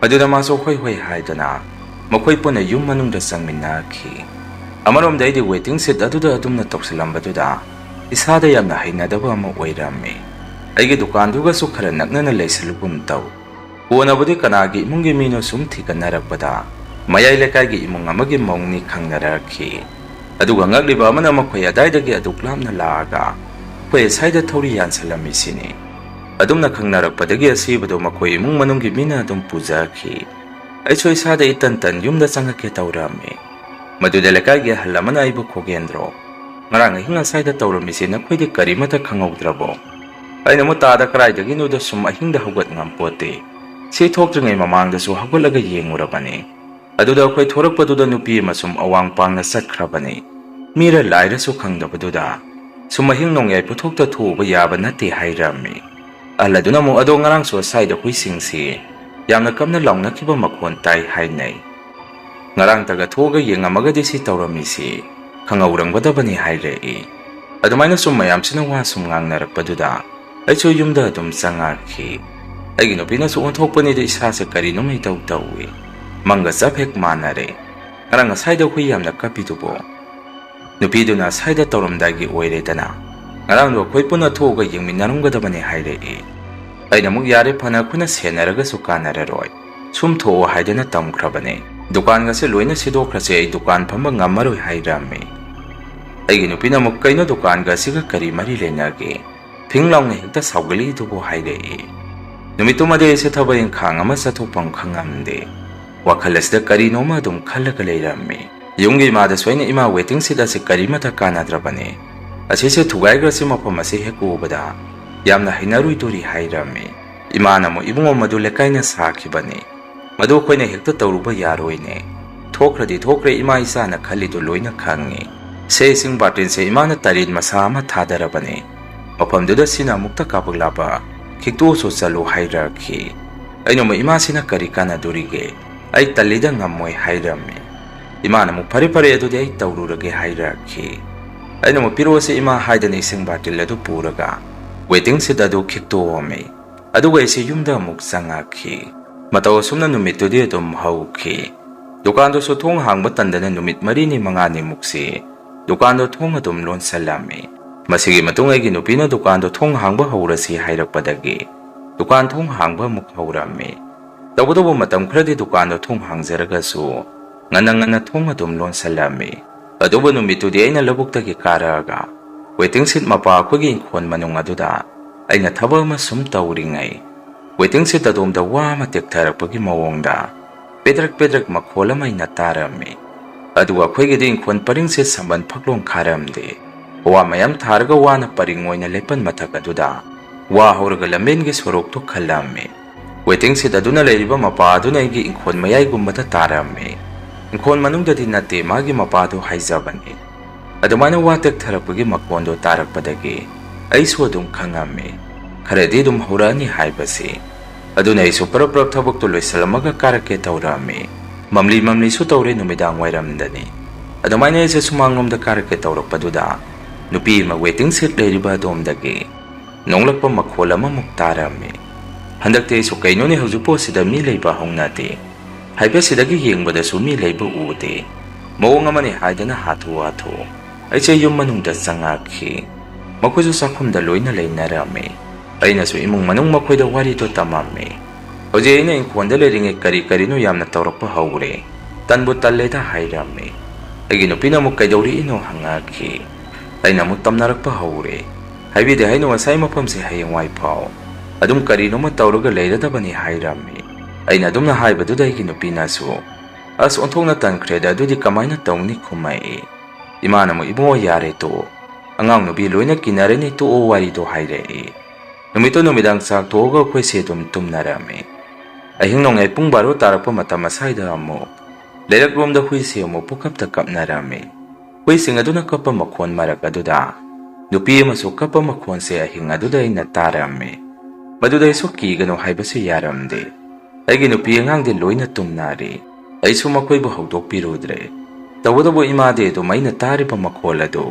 ꯃꯗꯨꯗ ꯃꯥꯁꯨ ꯍꯣꯏ ꯍꯣꯏ ꯍꯥꯏꯗꯨꯅ ꯃꯈꯣꯏ ꯄꯨꯟꯅ ꯌꯨꯝ ꯃꯅꯨꯡꯗ ꯆꯪꯃꯤꯟꯅꯈꯤ꯫ ꯑꯃꯔꯣꯝꯗ ꯑꯩꯗꯤ waiting seat ꯑꯗꯨꯗ ꯑꯗꯨꯝꯅ ꯇꯧꯁꯤꯜꯂꯝꯕꯗꯨꯗ ꯏꯁꯥꯗ ꯌꯥꯝꯅ ꯍꯩꯅꯗꯕ ꯑꯃ ꯑꯣꯏꯔꯝꯃꯤ꯫ ꯑꯩꯒꯤ ꯗꯨꯀꯥꯟꯗꯨꯒꯁꯨ ꯈꯔ ꯅꯛꯅꯅ ꯂꯩꯁꯤꯜꯂꯨꯒꯨꯝ ꯇꯧ꯫ ꯀꯣꯟꯅꯕꯨꯗꯤ ꯀꯅꯥꯒꯤ ꯏꯃꯨꯡꯒꯤ ꯃꯤꯅꯣ ꯁꯨꯝ ꯊꯤꯒꯠꯅꯔꯛꯄꯗ ꯃꯌꯥꯏ ꯂꯩꯀꯥꯏꯒꯤ ꯏꯃꯨꯡ ꯑꯃꯒꯤ ꯃꯧꯅꯤ ꯈꯪꯅꯔꯛꯈꯤ꯫ ꯑꯗꯨꯒ ꯉꯛꯂꯤꯕ ꯑꯃꯅ ꯃꯈꯣꯏ ꯑꯗꯥꯏꯗꯒꯤ ꯑꯗꯨꯛ ꯂꯥꯞꯅ ꯂꯥꯛꯑꯒ ꯑꯩꯈꯣꯏ ꯁ꯭ꯋꯥꯏꯗ ꯊꯧꯔꯤ ꯌꯥꯟꯁꯤꯜꯂꯝꯃꯤꯁꯤꯅꯤ꯫ ꯑꯗꯨꯝꯅ ꯈꯪꯅꯔꯛꯄꯗꯒꯤ ꯑꯁꯤꯕꯗꯨ ꯃꯈꯣꯏ ꯏꯃꯨꯡ ꯃꯅꯨꯡꯒꯤ ꯃꯤꯅ ꯑꯗꯨꯝ ꯄꯨꯖꯈꯤ꯫ ꯑꯩꯁꯨ ꯏꯁꯥꯗ ꯏꯇꯟ ꯇꯟ ꯌꯨꯝꯗ ꯆꯪꯉꯛꯀꯦ ꯇꯧꯔꯝꯃꯤ꯫ ꯃꯗꯨꯗ ꯂꯩꯀꯥꯏꯒꯤ ꯑꯍꯜ ꯑꯃꯅ ꯑꯩꯕꯨ, "ꯈꯣꯒꯦꯟꯗ꯭ꯔꯣ, ꯉꯔꯥꯡ ꯑꯍꯤꯡ ꯑꯁ꯭ꯋꯥꯏꯗ ꯇꯧꯔꯝꯃꯤꯁꯦ ꯅꯈꯣꯏꯗꯤ ꯀꯔꯤꯃꯠꯇ ꯈꯪꯍꯧꯗ꯭ꯔꯕꯣ?" ꯑꯩꯅ ꯑꯃꯨꯛ, "ꯇꯥꯗ, ꯀꯗꯥꯏꯗꯒꯤꯅꯣꯗ, ꯁꯨꯝ ꯑꯍꯤꯡꯗ ꯍꯧꯒꯠ ꯉꯝꯄꯣꯠꯇꯦ꯫ ꯁꯤ ꯊꯣꯛꯇ꯭ꯔꯤꯉꯩ ꯃꯃꯥꯡꯗꯁꯨ ꯍꯧꯒꯠꯂꯒ ꯌꯦꯡꯉꯨꯔꯕꯅꯤ꯫ ꯑꯗꯨꯗ ꯑꯩꯈꯣꯏ ꯊꯣꯔꯛꯄꯗꯨꯗ ꯅꯨꯄꯤ ꯑꯃ ꯁꯨꯝ ꯑꯋꯥꯡ ꯄꯥꯡꯅ ꯆꯠꯈ꯭ꯔꯕꯅꯤ꯫ ꯃꯤꯔ ꯂꯥꯏꯔꯁꯨ ꯈꯪꯗꯕꯗꯨꯗ ꯁꯨꯝ ꯑꯍꯤꯡ ꯅꯣꯡꯌꯥꯏ ꯄꯨꯊꯣꯛꯇ ꯊꯣꯛꯎꯕ ꯌꯥꯕ ꯅꯠꯇꯦ" ꯍꯥꯏꯔꯝꯃꯤ꯫ ꯑꯍꯜ ꯑꯗꯨꯅ ꯑꯃꯨꯛ, "ꯑꯗꯣ ꯉꯔꯥꯡꯁꯨ ꯑꯁ꯭ꯋꯥꯏꯗ ꯍꯨꯏꯁꯤꯡꯁꯤ ꯌꯥꯝꯅ ꯀꯟꯅ ꯂꯥꯎꯅꯈꯤꯕ ꯃꯈꯣꯟ ꯇꯥꯏ ꯍꯥꯏꯅꯩ꯫ ꯉꯔꯥꯡꯇꯒ ꯊꯣꯛꯑꯒ ꯌꯦꯡꯉꯝꯃꯒꯗꯤ ꯁꯤ ꯇꯧꯔꯝꯃꯤꯁꯤ ꯈꯪꯍꯧꯔꯝꯒꯗꯕꯅꯤ" ꯍꯥꯏꯔꯛꯏ꯫ ꯑꯗꯨꯃꯥꯏꯅ ꯁꯨꯝ ꯃꯌꯥꯝꯁꯤꯅ ꯋꯥ ꯁꯨꯝ ꯉꯥꯡꯅꯔꯛꯄꯗꯨꯗ ꯑꯩꯁꯨ ꯌꯨꯝꯗ ꯑꯗꯨꯝ ꯆꯪꯉꯛꯈꯤ꯫ ꯑꯩꯒꯤ ꯅꯨꯄꯤꯅꯁꯨ ꯑꯣꯟꯊꯣꯛꯄꯅꯤꯗ, ꯏꯁꯥꯁꯦ ꯀꯔꯤꯅꯣꯝ ꯏꯇꯧ ꯇꯧꯏ꯫ ꯃꯪꯒ ꯆꯞ ꯍꯦꯛ ꯃꯥꯟꯅꯔꯦ꯫ ꯉꯔꯥꯡ ꯉꯁꯥꯏꯗ ꯍꯨꯏ ꯌꯥꯝꯅ ꯀꯞꯄꯤꯗꯨꯕꯣ? ꯅꯨꯄꯤꯗꯨꯅ ꯁ꯭ꯋꯥꯏꯗ ꯇꯧꯔꯝꯗꯥꯏꯒꯤ ꯑꯣꯏꯔꯦꯗꯅ꯫ ꯉꯔꯥꯡꯗꯣ ꯑꯩꯈꯣꯏ ꯄꯨꯟꯅ ꯊꯣꯛꯑꯒ ꯌꯦꯡꯃꯤꯟꯅꯔꯝꯒꯗꯕꯅꯦ ꯍꯥꯏꯔꯛꯏ꯫ ꯑꯩꯅ ꯑꯃꯨꯛ, "ꯌꯥꯔꯦ, ꯐꯅ ꯑꯩꯈꯣꯏꯅ ꯁꯦꯟꯅꯔꯒꯁꯨ ꯀꯥꯟꯅꯔꯔꯣꯏ꯫ ꯁꯨꯝ ꯊꯣꯛꯑꯣ ꯍꯥꯏꯗꯅ ꯇꯝꯈ꯭ꯔꯕꯅꯦ꯫ ꯗꯨꯀꯥꯟꯒꯁꯦ ꯂꯣꯏꯅ ꯁꯤꯗꯣꯛꯈ꯭ꯔꯁꯦ, ꯑꯩ ꯗꯨꯀꯥꯟ ꯐꯝꯕ ꯉꯝꯃꯔꯣꯏ" ꯍꯥꯏꯔꯝꯃꯤ꯫ ꯑꯩꯒꯤ ꯅꯨꯄꯤꯅ ꯑꯃꯨꯛ, "ꯀꯩꯅꯣ, ꯗꯨꯀꯥꯟꯒ ꯑꯁꯤꯒ ꯀꯔꯤ ꯃꯔꯤ ꯂꯩꯅꯒꯦ?" ꯐꯤꯡ ꯂꯥꯎꯅ ꯍꯦꯛꯇ ꯁꯥꯎꯒꯠꯂꯛꯏꯗꯨꯕꯨ ꯍꯥꯏꯔꯛꯏ꯫ ꯅꯨꯃꯤꯠꯇꯨꯃꯗꯤ ꯑꯩꯁꯦ ꯊꯕꯛ ꯏꯪꯈꯥꯡ ꯑꯃ ꯆꯠꯊꯣꯛꯐꯝ ꯈꯪꯉꯝꯗꯦ꯫ ꯋꯥꯈꯜ ꯑꯁꯤꯗ ꯀꯔꯤꯅꯣꯃ ꯑꯗꯨꯝ ꯈꯜꯂꯒ ꯂꯩꯔꯝꯃꯤ꯫ ꯌꯨꯝꯒꯤ ꯏꯃꯥꯗꯁꯨ ꯑꯩꯅ, "ꯏꯃꯥ, waiting seat ꯑꯁꯤ ꯀꯔꯤꯃꯠꯇ ꯀꯥꯟꯅꯗ꯭ꯔꯕꯅꯤ꯫ ꯑꯁꯤꯁꯦ ꯊꯨꯒꯥꯏꯈ꯭ꯔꯁꯤ, ꯃꯐꯝ ꯑꯁꯤ ꯍꯦꯛ ꯎꯕꯗ ꯌꯥꯝꯅ ꯍꯩꯅꯔꯣꯏꯗꯣꯔꯤ" ꯍꯥꯏꯔꯝꯃꯤ꯫ ꯏꯃꯥꯅ ꯑꯃꯨꯛ, "ꯏꯕꯨꯡꯉꯣ, ꯃꯗꯨ ꯂꯩꯀꯥꯏꯅ ꯁꯥꯈꯤꯕꯅꯤ꯫ ꯃꯗꯨ ꯑꯩꯈꯣꯏꯅ ꯍꯦꯛꯇ ꯇꯧꯔꯨꯕ ꯌꯥꯔꯣꯏꯅꯦ꯫ ꯊꯣꯛꯈ꯭ꯔꯗꯤ ꯊꯣꯛꯈ꯭ꯔꯦ, ꯏꯃꯥ ꯏꯆꯥꯅ ꯈꯜꯂꯤꯗꯨ ꯂꯣꯏꯅ ꯈꯪꯉꯤ꯫ ꯁꯦ, ꯏꯁꯤꯡ ꯕꯥꯔꯇꯤꯟꯁꯦ ꯏꯃꯥꯅ ꯇꯔꯦꯠ ꯃꯁꯥ ꯑꯃ ꯊꯥꯗꯔꯕꯅꯤ꯫ ꯃꯐꯝꯗꯨꯗ ꯁꯤꯅ ꯑꯃꯨꯛꯇ ꯀꯥꯄꯛꯂꯕ, "ꯈꯤꯛꯇꯣꯛꯑꯁꯨ ꯆꯠꯂꯨ" ꯍꯥꯏꯔꯛꯈꯤ꯫ ꯑꯩꯅ ꯑꯃꯨꯛ, "ꯏꯃꯥ, ꯁꯤꯅ ꯀꯔꯤ ꯀꯥꯟꯅꯗꯣꯔꯤꯒꯦ? ꯑꯩ ꯇꯜꯂꯤꯗ, ꯉꯝꯃꯣꯏ" ꯍꯥꯏꯔꯝꯃꯤ꯫ ꯏꯃꯥꯅ ꯑꯃꯨꯛ, "ꯐꯔꯦ ꯐꯔꯦ, ꯑꯗꯨꯗꯤ ꯑꯩ ꯇꯧꯔꯨꯔꯒꯦ" ꯍꯥꯏꯔꯛꯈꯤ꯫ ꯑꯩꯅ ꯑꯃꯨꯛ, "ꯄꯤꯔꯛꯑꯣꯁꯦ ꯏꯃꯥ" ꯍꯥꯏꯗꯅ ꯏꯁꯤꯡ ꯕꯥꯇꯤꯜ ꯑꯗꯨ ꯄꯨꯔꯒ waiting shed ꯑꯗꯨ ꯈꯤꯛꯇꯣꯛꯑꯝꯃꯤ꯫ ꯑꯗꯨꯒ ꯑꯩꯁꯦ ꯌꯨꯝꯗ ꯑꯃꯨꯛ ꯆꯪꯉꯛꯈꯤ꯫ ꯃꯇꯧ ꯑꯁꯨꯝꯅ ꯅꯨꯃꯤꯠꯇꯨꯗꯤ ꯑꯗꯨꯝ ꯍꯧꯈꯤ꯫ ꯗꯨꯀꯥꯟꯗꯨꯁꯨ ꯊꯣꯡ ꯍꯥꯡꯕ ꯇꯟꯗꯅ ꯅꯨꯃꯤꯠ ꯃꯔꯤꯅꯤ ꯃꯉꯥꯅꯤꯃꯨꯛꯁꯤ ꯗꯨꯀꯥꯟꯗꯣ ꯊꯣꯡ ꯑꯗꯨꯝ ꯂꯣꯟꯁꯜꯂꯝꯃꯤ꯫ ꯃꯁꯤꯒꯤ ꯃꯇꯨꯡ ꯑꯩꯒꯤ ꯅꯨꯄꯤꯅ ꯗꯨꯀꯥꯟꯗꯣ ꯊꯣꯡ ꯍꯥꯡꯕ ꯍꯧꯔꯁꯤ ꯍꯥꯏꯔꯛꯄꯗꯒꯤ ꯗꯨꯀꯥꯟ ꯊꯣꯡ ꯍꯥꯡꯕ ꯑꯃꯨꯛ ꯍꯧꯔꯝꯃꯤ꯫ ꯇꯧꯕꯇꯕꯨ ꯃꯇꯝ ꯈꯔꯗꯤ ꯗꯨꯀꯥꯟꯗꯣ ꯊꯣꯡ ꯍꯥꯡꯖꯔꯒꯁꯨ ꯉꯟꯅ ꯉꯟꯅ ꯊꯣꯡ ꯑꯗꯨꯝ ꯂꯣꯟꯁꯜꯂꯝꯃꯤ꯫ ꯑꯗꯨꯕꯨ ꯅꯨꯃꯤꯠꯇꯨꯗꯤ ꯑꯩꯅ ꯂꯧꯕꯨꯛꯇꯒꯤ ꯀꯥꯔꯛꯑꯒ waiting shed ꯃꯄꯥ ꯑꯩꯈꯣꯏꯒꯤ ꯏꯪꯈꯣꯜ ꯃꯅꯨꯡ ꯑꯗꯨꯗ ꯑꯩꯅ ꯊꯕꯛ ꯑꯃ ꯁꯨꯝ ꯇꯧꯔꯤꯉꯩ, waiting shed ꯑꯗꯣꯝꯗ ꯋꯥ ꯑꯃ ꯇꯦꯛꯊꯔꯛꯄꯒꯤ ꯃꯑꯣꯡꯗ ꯄꯦꯗ꯭ꯔꯛ ꯄꯦꯗ꯭ꯔꯛ ꯃꯈꯣꯜ ꯑꯃ ꯑꯩꯅ ꯇꯥꯔꯝꯃꯤ꯫ ꯑꯗꯨꯒ ꯑꯩꯈꯣꯏꯒꯤꯗꯤ ꯏꯪꯈꯣꯜ ꯄꯔꯤꯡꯁꯦ ꯁꯝꯕꯜ ꯐꯛꯂꯣꯡ ꯈꯥꯔꯝꯗꯦ꯫ ꯋꯥ ꯃꯌꯥꯝ ꯊꯥꯔꯒ ꯋꯥꯅ ꯄꯔꯤꯡ ꯑꯣꯏꯅ ꯂꯦꯞꯄꯟ ꯃꯊꯛ ꯑꯗꯨꯗ ꯋꯥ ꯍꯧꯔꯒ ꯂꯝꯕꯦꯟꯒꯤ ꯁꯣꯔꯣꯛꯇꯨ ꯈꯜꯂꯝꯃꯤ꯫ Waiting shed ꯑꯗꯨꯅ ꯂꯩꯔꯤꯕ ꯃꯄꯥ ꯑꯗꯨꯅ ꯑꯩꯒꯤ ꯏꯪꯈꯣꯜ ꯃꯌꯥꯏꯒꯨꯝꯕꯗ ꯇꯥꯔꯝꯃꯤ꯫ ꯏꯪꯈꯣꯜ ꯃꯅꯨꯡꯗꯗꯤ ꯅꯠꯇꯦ, ꯃꯥꯒꯤ ꯃꯄꯥꯗꯨ ꯍꯥꯏꯖꯕꯅꯤ꯫ ꯑꯗꯨꯃꯥꯏꯅ ꯋꯥ ꯇꯦꯛꯊꯔꯛꯄꯒꯤ ꯃꯈꯣꯟꯗꯨ ꯇꯥꯔꯛꯄꯗꯒꯤ ꯑꯩꯁꯨ ꯑꯗꯨꯝ ꯈꯪꯉꯝꯃꯤ, ꯈꯔꯗꯤ ꯑꯗꯨꯝ ꯍꯧꯔꯛꯑꯅꯤ ꯍꯥꯏꯕꯁꯤ꯫ ꯑꯗꯨꯅ ꯑꯩꯁꯨ ꯄꯔꯞ ꯄꯔꯞ ꯊꯕꯛꯇꯨ ꯂꯣꯏꯁꯤꯜꯂꯝꯃꯒ ꯀꯥꯔꯛꯀꯦ ꯇꯧꯔꯛꯑꯝꯃꯤ꯫ ꯃꯝꯂꯤ ꯃꯝꯂꯤꯁꯨ ꯇꯧꯔꯦ, ꯅꯨꯃꯤꯗꯥꯡ ꯋꯥꯏꯔꯝꯗꯅꯤ꯫ ꯑꯗꯨꯃꯥꯏꯅ ꯑꯩꯁꯦ ꯁꯨꯃꯥꯡꯂꯣꯝꯗ ꯀꯥꯔꯛꯀꯦ ꯇꯧꯔꯛꯄꯗꯨꯗ ꯅꯨꯄꯤ ꯑꯃ waiting shed ꯂꯩꯔꯤꯕ ꯑꯗꯣꯝꯗꯒꯤ ꯅꯣꯡꯂꯛꯄ ꯃꯈꯣꯜ ꯑꯃꯃꯨꯛ ꯇꯥꯔꯝꯃꯤ꯫ ꯍꯟꯗꯛꯇꯤ ꯑꯩꯁꯨ, "ꯀꯩꯅꯣꯅꯦ, ꯍꯧꯖꯤꯛꯄꯨ ꯑꯁꯤꯗ ꯃꯤ ꯂꯩꯕ ꯍꯧꯅꯗꯦ? ꯍꯥꯏꯐꯦꯠ ꯁꯤꯗꯒꯤ ꯌꯦꯡꯕꯗꯁꯨ ꯃꯤ ꯂꯩꯕ ꯎꯗꯦ꯫ ꯃꯑꯣꯡ ꯑꯃꯅꯤ" ꯍꯥꯏꯗꯅ ꯍꯥꯊꯨ ꯍꯥꯊꯨ ꯑꯩꯁꯦ ꯌꯨꯝ ꯃꯅꯨꯡꯗ ꯆꯪꯉꯛꯈꯤ꯫ ꯃꯈꯣꯏꯁꯨ ꯆꯥꯛꯈꯨꯝꯗ ꯂꯣꯏꯅ ꯂꯩꯅꯔꯝꯃꯤ꯫ ꯑꯩꯅꯁꯨ ꯏꯃꯨꯡ ꯃꯅꯨꯡ ꯃꯈꯣꯏꯗ ꯋꯥꯔꯤꯗꯣ ꯇꯝꯃꯝꯃꯤ꯫ "ꯍꯧꯖꯤꯛ ꯑꯩꯅ ꯏꯪꯈꯣꯜꯗ ꯂꯩꯔꯤꯉꯩ ꯀꯔꯤ ꯀꯔꯤꯅꯣ ꯌꯥꯝꯅ ꯇꯧꯔꯛꯄ ꯍꯧꯔꯦ꯫ ꯇꯟꯕꯨ ꯇꯜꯂꯦꯗ" ꯍꯥꯏꯔꯝꯃꯤ꯫ ꯑꯩꯒꯤ ꯅꯨꯄꯤꯅ ꯑꯃꯨꯛ, "ꯀꯩꯗꯧꯔꯛꯏꯅꯣ?" ꯍꯪꯉꯛꯈꯤ꯫ ꯑꯩꯅ ꯑꯃꯨꯛ ꯇꯝꯅꯔꯛꯄ ꯍꯧꯔꯦ꯫ ꯍꯥꯏꯕꯤꯗꯦ ꯍꯥꯏꯅꯣ, ꯉꯁꯥꯏ ꯃꯐꯝꯁꯦ ꯍꯌꯦꯡꯋꯥꯏ ꯐꯥꯎ ꯑꯗꯨꯝ ꯀꯔꯤꯅꯣꯃ ꯇꯧꯔꯒ ꯂꯩꯔꯗꯕꯅꯤ ꯍꯥꯏꯔꯝꯃꯤ꯫ ꯑꯩꯅ ꯑꯗꯨꯝꯅ ꯍꯥꯏꯕꯗꯨꯗ ꯑꯩꯒꯤ ꯅꯨꯄꯤꯅꯁꯨ, "ꯑꯁ, ꯑꯣꯟꯊꯣꯛꯅ ꯇꯟꯈ꯭ꯔꯦꯗ, ꯑꯗꯨꯗꯤ ꯀꯃꯥꯏꯅ ꯇꯧꯅꯤ?" ꯈꯨꯝꯃꯛꯏ꯫ ꯏꯃꯥꯅ ꯑꯃꯨꯛ, "ꯏꯕꯨꯡꯉꯣ, ꯌꯥꯔꯦ ꯇꯣꯛꯑꯣ, ꯑꯉꯥꯡ ꯅꯨꯄꯤ ꯂꯣꯏꯅ ꯀꯤꯅꯔꯅꯤ, ꯇꯣꯛꯑꯣ ꯋꯥꯔꯤꯗꯣ" ꯍꯥꯏꯔꯛꯏ꯫ ꯅꯨꯃꯤꯠꯇꯣ ꯅꯨꯃꯤꯗꯥꯡ ꯆꯥꯛ ꯇꯣꯛꯑꯒ ꯑꯩꯈꯣꯏꯁꯦ ꯑꯗꯨꯝ ꯇꯨꯝꯅꯔꯝꯃꯤ꯫ ꯑꯍꯤꯡ ꯅꯣꯡꯌꯥꯏ ꯄꯨꯡ ꯕꯥꯔꯣ ꯇꯥꯔꯛꯄ ꯃꯇꯝ ꯑꯁ꯭ꯋꯥꯏꯗ ꯑꯃꯨꯛ ꯂꯩꯔꯛꯂꯣꯝꯗ ꯍꯨꯏꯁꯦ ꯑꯃꯨꯛ ꯄꯨꯀꯞꯇ ꯀꯞꯅꯔꯝꯃꯤ꯫ ꯍꯨꯏꯁꯤꯡ ꯑꯗꯨꯅ ꯀꯞꯄ ꯃꯈꯣꯟ ꯃꯔꯛ ꯑꯗꯨꯗ ꯅꯨꯄꯤ ꯑꯃꯁꯨ ꯀꯞꯄ ꯃꯈꯣꯟꯁꯦ ꯑꯍꯤꯡ ꯑꯗꯨꯗ ꯑꯩꯅ ꯇꯥꯔꯝꯃꯤ꯫ ꯃꯗꯨꯗ ꯑꯩꯁꯨ ꯀꯤꯒꯅꯨ ꯍꯥꯏꯕꯁꯨ ꯌꯥꯔꯝꯗꯦ꯫ ꯑꯩꯒꯤ ꯅꯨꯄꯤ ꯑꯉꯥꯡꯗꯤ ꯂꯣꯏꯅ ꯇꯨꯝꯅꯔꯤ꯫ ꯑꯩꯁꯨ ꯃꯈꯣꯏꯕꯨ ꯍꯧꯗꯣꯛꯄꯤꯔꯨꯗ꯭ꯔꯦ꯫ ꯇꯧꯕꯇꯕꯨ ꯏꯃꯥꯗꯤ ꯑꯗꯨꯝ ꯑꯩꯅ ꯇꯥꯔꯤꯕ ꯃꯈꯣꯜ ꯑꯗꯨ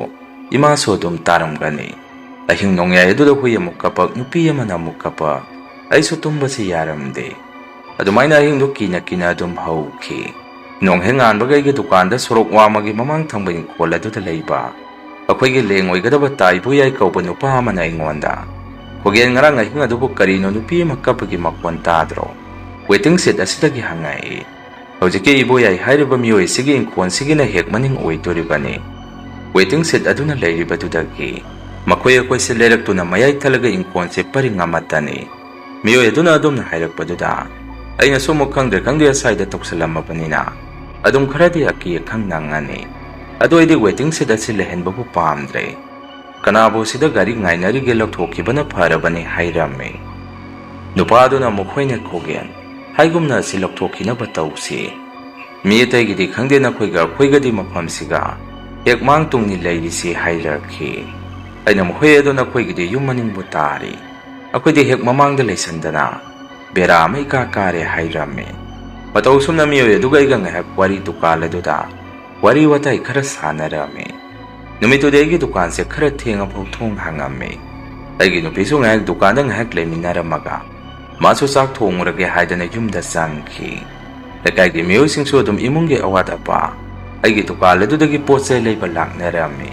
ꯏꯃꯥꯁꯨ ꯑꯗꯨꯝ ꯇꯥꯔꯝꯒꯅꯤ꯫ ꯑꯍꯤꯡ ꯅꯣꯡꯌꯥꯏ ꯑꯗꯨꯗ ꯍꯨꯏ ꯑꯃꯨꯛ ꯀꯞꯄꯛ, ꯅꯨꯄꯤ ꯑꯃꯅ ꯑꯃꯨꯛ ꯀꯞꯄꯛ, ꯑꯩꯁꯨ ꯇꯨꯝꯕꯁꯤ ꯌꯥꯔꯝꯗꯦ꯫ ꯑꯗꯨꯃꯥꯏꯅ ꯑꯍꯤꯡꯗꯨ ꯀꯤꯅ ꯀꯤꯅ ꯑꯗꯨꯝ ꯍꯧꯈꯤ꯫ ꯅꯣꯡ ꯍꯦꯛ ꯉꯥꯟꯕꯒ ꯑꯩꯒꯤ ꯗꯨꯀꯥꯟꯗ ꯁꯣꯔꯣꯛ ꯋꯥꯡꯃꯒꯤ ꯃꯃꯥꯡ ꯊꯪꯕ ꯏꯪꯈꯣꯜ ꯑꯗꯨꯗ ꯂꯩꯕ ꯑꯩꯈꯣꯏꯒꯤ ꯂꯦꯡ ꯑꯣꯏꯒꯗꯕ ꯇꯥ ꯏꯕꯣꯌꯥꯏ ꯀꯧꯕ ꯅꯨꯄꯥ ꯑꯃꯅ ꯑꯩꯉꯣꯟꯗ, "ꯈꯣꯒꯦꯟ, ꯉꯔꯥꯡ ꯑꯍꯤꯡ ꯑꯗꯨꯕꯨ ꯀꯔꯤꯅꯣ ꯅꯨꯄꯤ ꯑꯃ ꯀꯞꯄꯒꯤ ꯃꯈꯣꯟ ꯇꯥꯗ꯭ꯔꯣ? ꯋꯦꯇꯤꯡ ꯁꯦꯠ ꯑꯁꯤꯗꯒꯤ ꯍꯪꯉꯛꯏ꯫" ꯍꯧꯖꯤꯛꯀꯤ ꯏꯕꯣꯌꯥꯏ ꯍꯥꯏꯔꯤꯕ ꯃꯤꯑꯣꯏꯁꯤꯒꯤ ꯏꯪꯈꯣꯜꯁꯤꯒꯤꯅ ꯍꯦꯛ ꯃꯅꯤꯡ ꯑꯣꯏꯗꯣꯔꯤꯕꯅꯤ꯫ ꯋꯦꯇꯤꯡ ꯁꯦꯠ ꯑꯗꯨꯅ ꯂꯩꯔꯤꯕꯗꯨꯗꯒꯤ ꯃꯈꯣꯏ ꯑꯩꯈꯣꯏꯁꯦ ꯂꯩꯔꯛꯇꯨꯅ ꯃꯌꯥꯏ ꯊꯠꯂꯒ ꯏꯪꯈꯣꯜꯁꯦ ꯄꯔꯤꯡ ꯑꯃꯠꯇꯅꯤ꯫ ꯃꯤꯑꯣꯏ ꯑꯗꯨꯅ ꯑꯗꯨꯝꯅ ꯍꯥꯏꯔꯛꯄꯗꯨꯗ ꯑꯩꯅꯁꯨ ꯑꯃꯨꯛ ꯈꯪꯗ꯭ꯔꯦ ꯈꯪꯗꯦ ꯑꯁ꯭ꯋꯥꯏꯗ ꯇꯧꯁꯜꯂꯝꯃꯕꯅꯤꯅ ꯑꯗꯨꯝ ꯈꯔꯗꯤ ꯑꯀꯤ ꯑꯈꯪ ꯅꯪꯉꯅꯤ꯫ ꯑꯗꯨ ꯑꯩꯗꯤ ꯋꯦꯇꯤꯡ ꯁꯦꯠ ꯑꯁꯤ ꯂꯩꯍꯟꯕꯕꯨ ꯄꯥꯝꯗ꯭ꯔꯦ꯫ "ꯀꯅꯥꯕꯨ ꯁꯤꯗ ꯒꯥꯔꯤ ꯉꯥꯏꯅꯔꯤꯒꯦ, ꯂꯧꯊꯣꯛꯈꯤꯕꯅ ꯐꯔꯕꯅꯤ," ꯍꯥꯏꯔꯝꯃꯤ꯫ ꯅꯨꯄꯥꯗꯨꯅ ꯑꯃꯨꯛ, "ꯍꯣꯏꯅꯦ ꯈꯣꯒꯦꯟ, ꯍꯥꯏꯒꯨꯝꯅ ꯑꯁꯤ ꯂꯧꯊꯣꯛꯈꯤꯅꯕ ꯇꯧꯁꯤ꯫ ꯃꯤ ꯑꯇꯩꯒꯤꯗꯤ ꯈꯪꯗꯦ, ꯅꯈꯣꯏꯒ ꯑꯩꯈꯣꯏꯒꯗꯤ ꯃꯐꯝꯁꯤꯒ ꯍꯦꯛ ꯃꯥꯡ ꯇꯨꯡꯅꯤ ꯂꯩꯔꯤꯁꯤ," ꯍꯥꯏꯔꯛꯈꯤ꯫ ꯑꯩꯅ ꯑꯃꯨꯛ, "ꯍꯣꯏ, ꯑꯗꯣ ꯅꯈꯣꯏꯒꯤꯗꯤ ꯌꯨꯝ ꯃꯅꯤꯡꯕꯨ ꯇꯥꯔꯤ꯫ ꯑꯩꯈꯣꯏꯗꯤ ꯍꯦꯛ ꯃꯃꯥꯡꯗ ꯂꯩꯁꯟꯗꯅ ꯕꯦꯔꯥ ꯑꯃ ꯏꯀꯥ ꯀꯥꯔꯦ," ꯍꯥꯏꯔꯝꯃꯤ꯫ ꯃꯇꯧ ꯑꯁꯨꯝꯅ ꯃꯤꯑꯣꯏ ꯑꯗꯨꯒ ꯑꯩꯒ ꯉꯥꯏꯍꯥꯛ ꯋꯥꯔꯤ ꯗꯨꯀꯥꯟ ꯑꯗꯨꯗ ꯋꯥꯔꯤ ꯋꯥꯇꯥꯏ ꯈꯔ ꯁꯥꯟꯅꯔꯝꯃꯤ꯫ ꯅꯨꯃꯤꯠꯇꯨꯗꯤ ꯑꯩꯒꯤ ꯗꯨꯀꯥꯟꯁꯦ ꯈꯔ ꯊꯦꯡꯉꯐꯥꯎ ꯊꯣꯡ ꯍꯥꯡꯉꯝꯃꯤ꯫ ꯑꯩꯒꯤ ꯅꯨꯄꯤꯁꯨ ꯉꯥꯏꯍꯥꯛ ꯗꯨꯀꯥꯟꯗ ꯉꯥꯏꯍꯥꯛ ꯂꯩꯃꯤꯟꯅꯔꯝꯃꯒ ꯃꯥꯁꯨ ꯆꯥꯛ ꯊꯣꯡꯉꯨꯔꯒꯦ ꯍꯥꯏꯗꯅ ꯌꯨꯝꯗ ꯆꯪꯈꯤ꯫ ꯂꯩꯀꯥꯏꯒꯤ ꯃꯤꯑꯣꯏꯁꯤꯡꯁꯨ ꯑꯗꯨꯝ ꯏꯃꯨꯡꯒꯤ ꯑꯋꯥꯠ ꯑꯄꯥ ꯑꯩꯒꯤ ꯗꯨꯀꯥꯟ ꯑꯗꯨꯗꯒꯤ ꯄꯣꯠ ꯆꯩ ꯂꯩꯕ ꯂꯥꯛꯅꯔꯝꯃꯤ꯫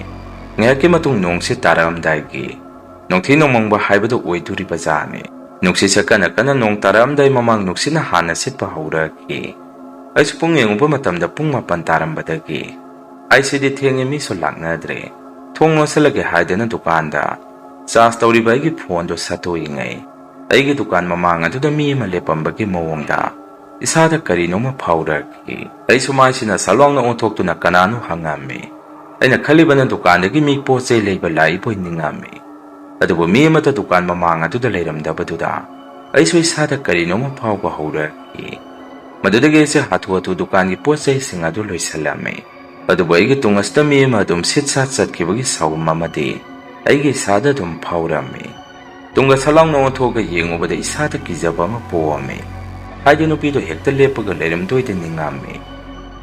ꯉꯥꯏꯍꯥꯛꯀꯤ ꯃꯇꯨꯡ ꯅꯣꯡꯁꯤ ꯇꯥꯔꯛꯑꯝꯗꯥꯏꯒꯤ ꯅꯣꯡꯊꯤ ꯅꯣꯡꯃꯪꯕ ꯍꯥꯏꯕꯗꯨ ꯑꯣꯏꯗꯣꯔꯤꯕ ꯖꯥꯠꯅꯤ꯫ ꯅꯨꯡꯁꯤꯠꯁꯦ ꯀꯟꯅ ꯀꯟꯅ ꯅꯣꯡ ꯇꯥꯔꯛꯑꯝꯗꯥꯏ ꯃꯃꯥꯡ ꯅꯨꯡꯁꯤꯠꯅ ꯍꯥꯟꯅ ꯁꯤꯠꯄ ꯍꯧꯔꯛꯈꯤ꯫ ꯑꯩꯁꯨ ꯄꯨꯡ ꯌꯦꯡꯉꯨꯕ ꯃꯇꯝꯗ ꯄꯨꯡ ꯃꯥꯄꯟ ꯇꯥꯔꯝꯕꯗꯒꯤ, "ꯑꯩꯁꯤꯗꯤ ꯊꯦꯡꯉꯦ, ꯃꯤꯁꯨ ꯂꯥꯛꯅꯗ꯭ꯔꯦ, ꯊꯣꯡ ꯂꯣꯟꯁꯤꯜꯂꯒꯦ" ꯍꯥꯏꯗꯅ ꯗꯨꯀꯥꯟꯗ ꯆꯥꯔꯖ ꯇꯧꯔꯤꯕ ꯑꯩꯒꯤ ꯐꯣꯟꯗꯨ ꯁꯠꯇꯣꯛꯏꯉꯩ ꯑꯩꯒꯤ ꯗꯨꯀꯥꯟ ꯃꯃꯥꯡ ꯑꯗꯨꯗ ꯃꯤ ꯑꯃ ꯂꯦꯞꯄꯝꯕꯒꯤ ꯃꯑꯣꯡꯗ ꯏꯁꯥꯗ ꯀꯔꯤꯅꯣꯃ ꯐꯥꯎꯔꯛꯈꯤ꯫ ꯑꯩꯁꯨ ꯃꯥꯏꯁꯤꯅ ꯁꯠ ꯂꯥꯎꯅ ꯑꯣꯟꯊꯣꯛꯇꯨꯅ ꯀꯅꯥꯅꯣ ꯍꯪꯉꯝꯃꯤ꯫ ꯑꯩꯅ ꯈꯜꯂꯤꯕꯅ ꯗꯨꯀꯥꯟꯗꯒꯤ ꯃꯤ ꯄꯣꯠ ꯆꯩ ꯂꯩꯕ ꯂꯥꯛꯏꯕꯣꯏ ꯅꯤꯡꯉꯝꯃꯤ꯫ ꯑꯗꯨꯕꯨ ꯃꯤ ꯑꯃꯠꯇ ꯗꯨꯀꯥꯟ ꯃꯃꯥꯡ ꯑꯗꯨꯗ ꯂꯩꯔꯝꯗꯕꯗꯨꯗ ꯑꯩꯁꯨ ꯏꯁꯥꯗ ꯀꯔꯤꯅꯣꯃ ꯐꯥꯎꯕ ꯍꯧꯔꯛꯈꯤ꯫ ꯃꯗꯨꯗꯒꯤ ꯑꯩꯁꯦ ꯍꯥꯊꯨ ꯍꯥꯊꯨ ꯗꯨꯀꯥꯟꯒꯤ ꯄꯣꯠ ꯆꯩꯁꯤꯡ ꯑꯗꯨ ꯂꯣꯏꯁꯤꯜꯂꯝꯃꯤ꯫ ꯑꯗꯨꯕꯨ ꯑꯩꯒꯤ ꯇꯨꯡ ꯑꯁꯤꯗ ꯃꯤ ꯑꯃ ꯑꯗꯨꯝ ꯁꯤꯠ ꯁꯥꯠ ꯆꯠꯈꯤꯕꯒꯤ ꯁꯥꯎꯝ ꯑꯃꯗꯤ ꯑꯩꯒꯤ ꯏꯁꯥꯗ ꯑꯗꯨꯝ ꯐꯥꯎꯔꯝꯃꯤ꯫ ꯇꯨꯡꯒ ꯁꯂꯥꯎꯅ ꯑꯣꯟꯊꯣꯛꯑꯒ ꯌꯦꯡꯉꯨꯕꯗ ꯏꯁꯥꯗ ꯀꯤꯖꯕ ꯑꯃ ꯄꯣꯛꯑꯝꯃꯤ꯫ ꯍꯥꯏꯗꯤ ꯅꯨꯄꯤꯗꯣ ꯍꯦꯛꯇ ꯂꯦꯞꯄꯒ ꯂꯩꯔꯝꯗꯣꯏꯗ ꯅꯤꯡꯉꯝꯃꯤ꯫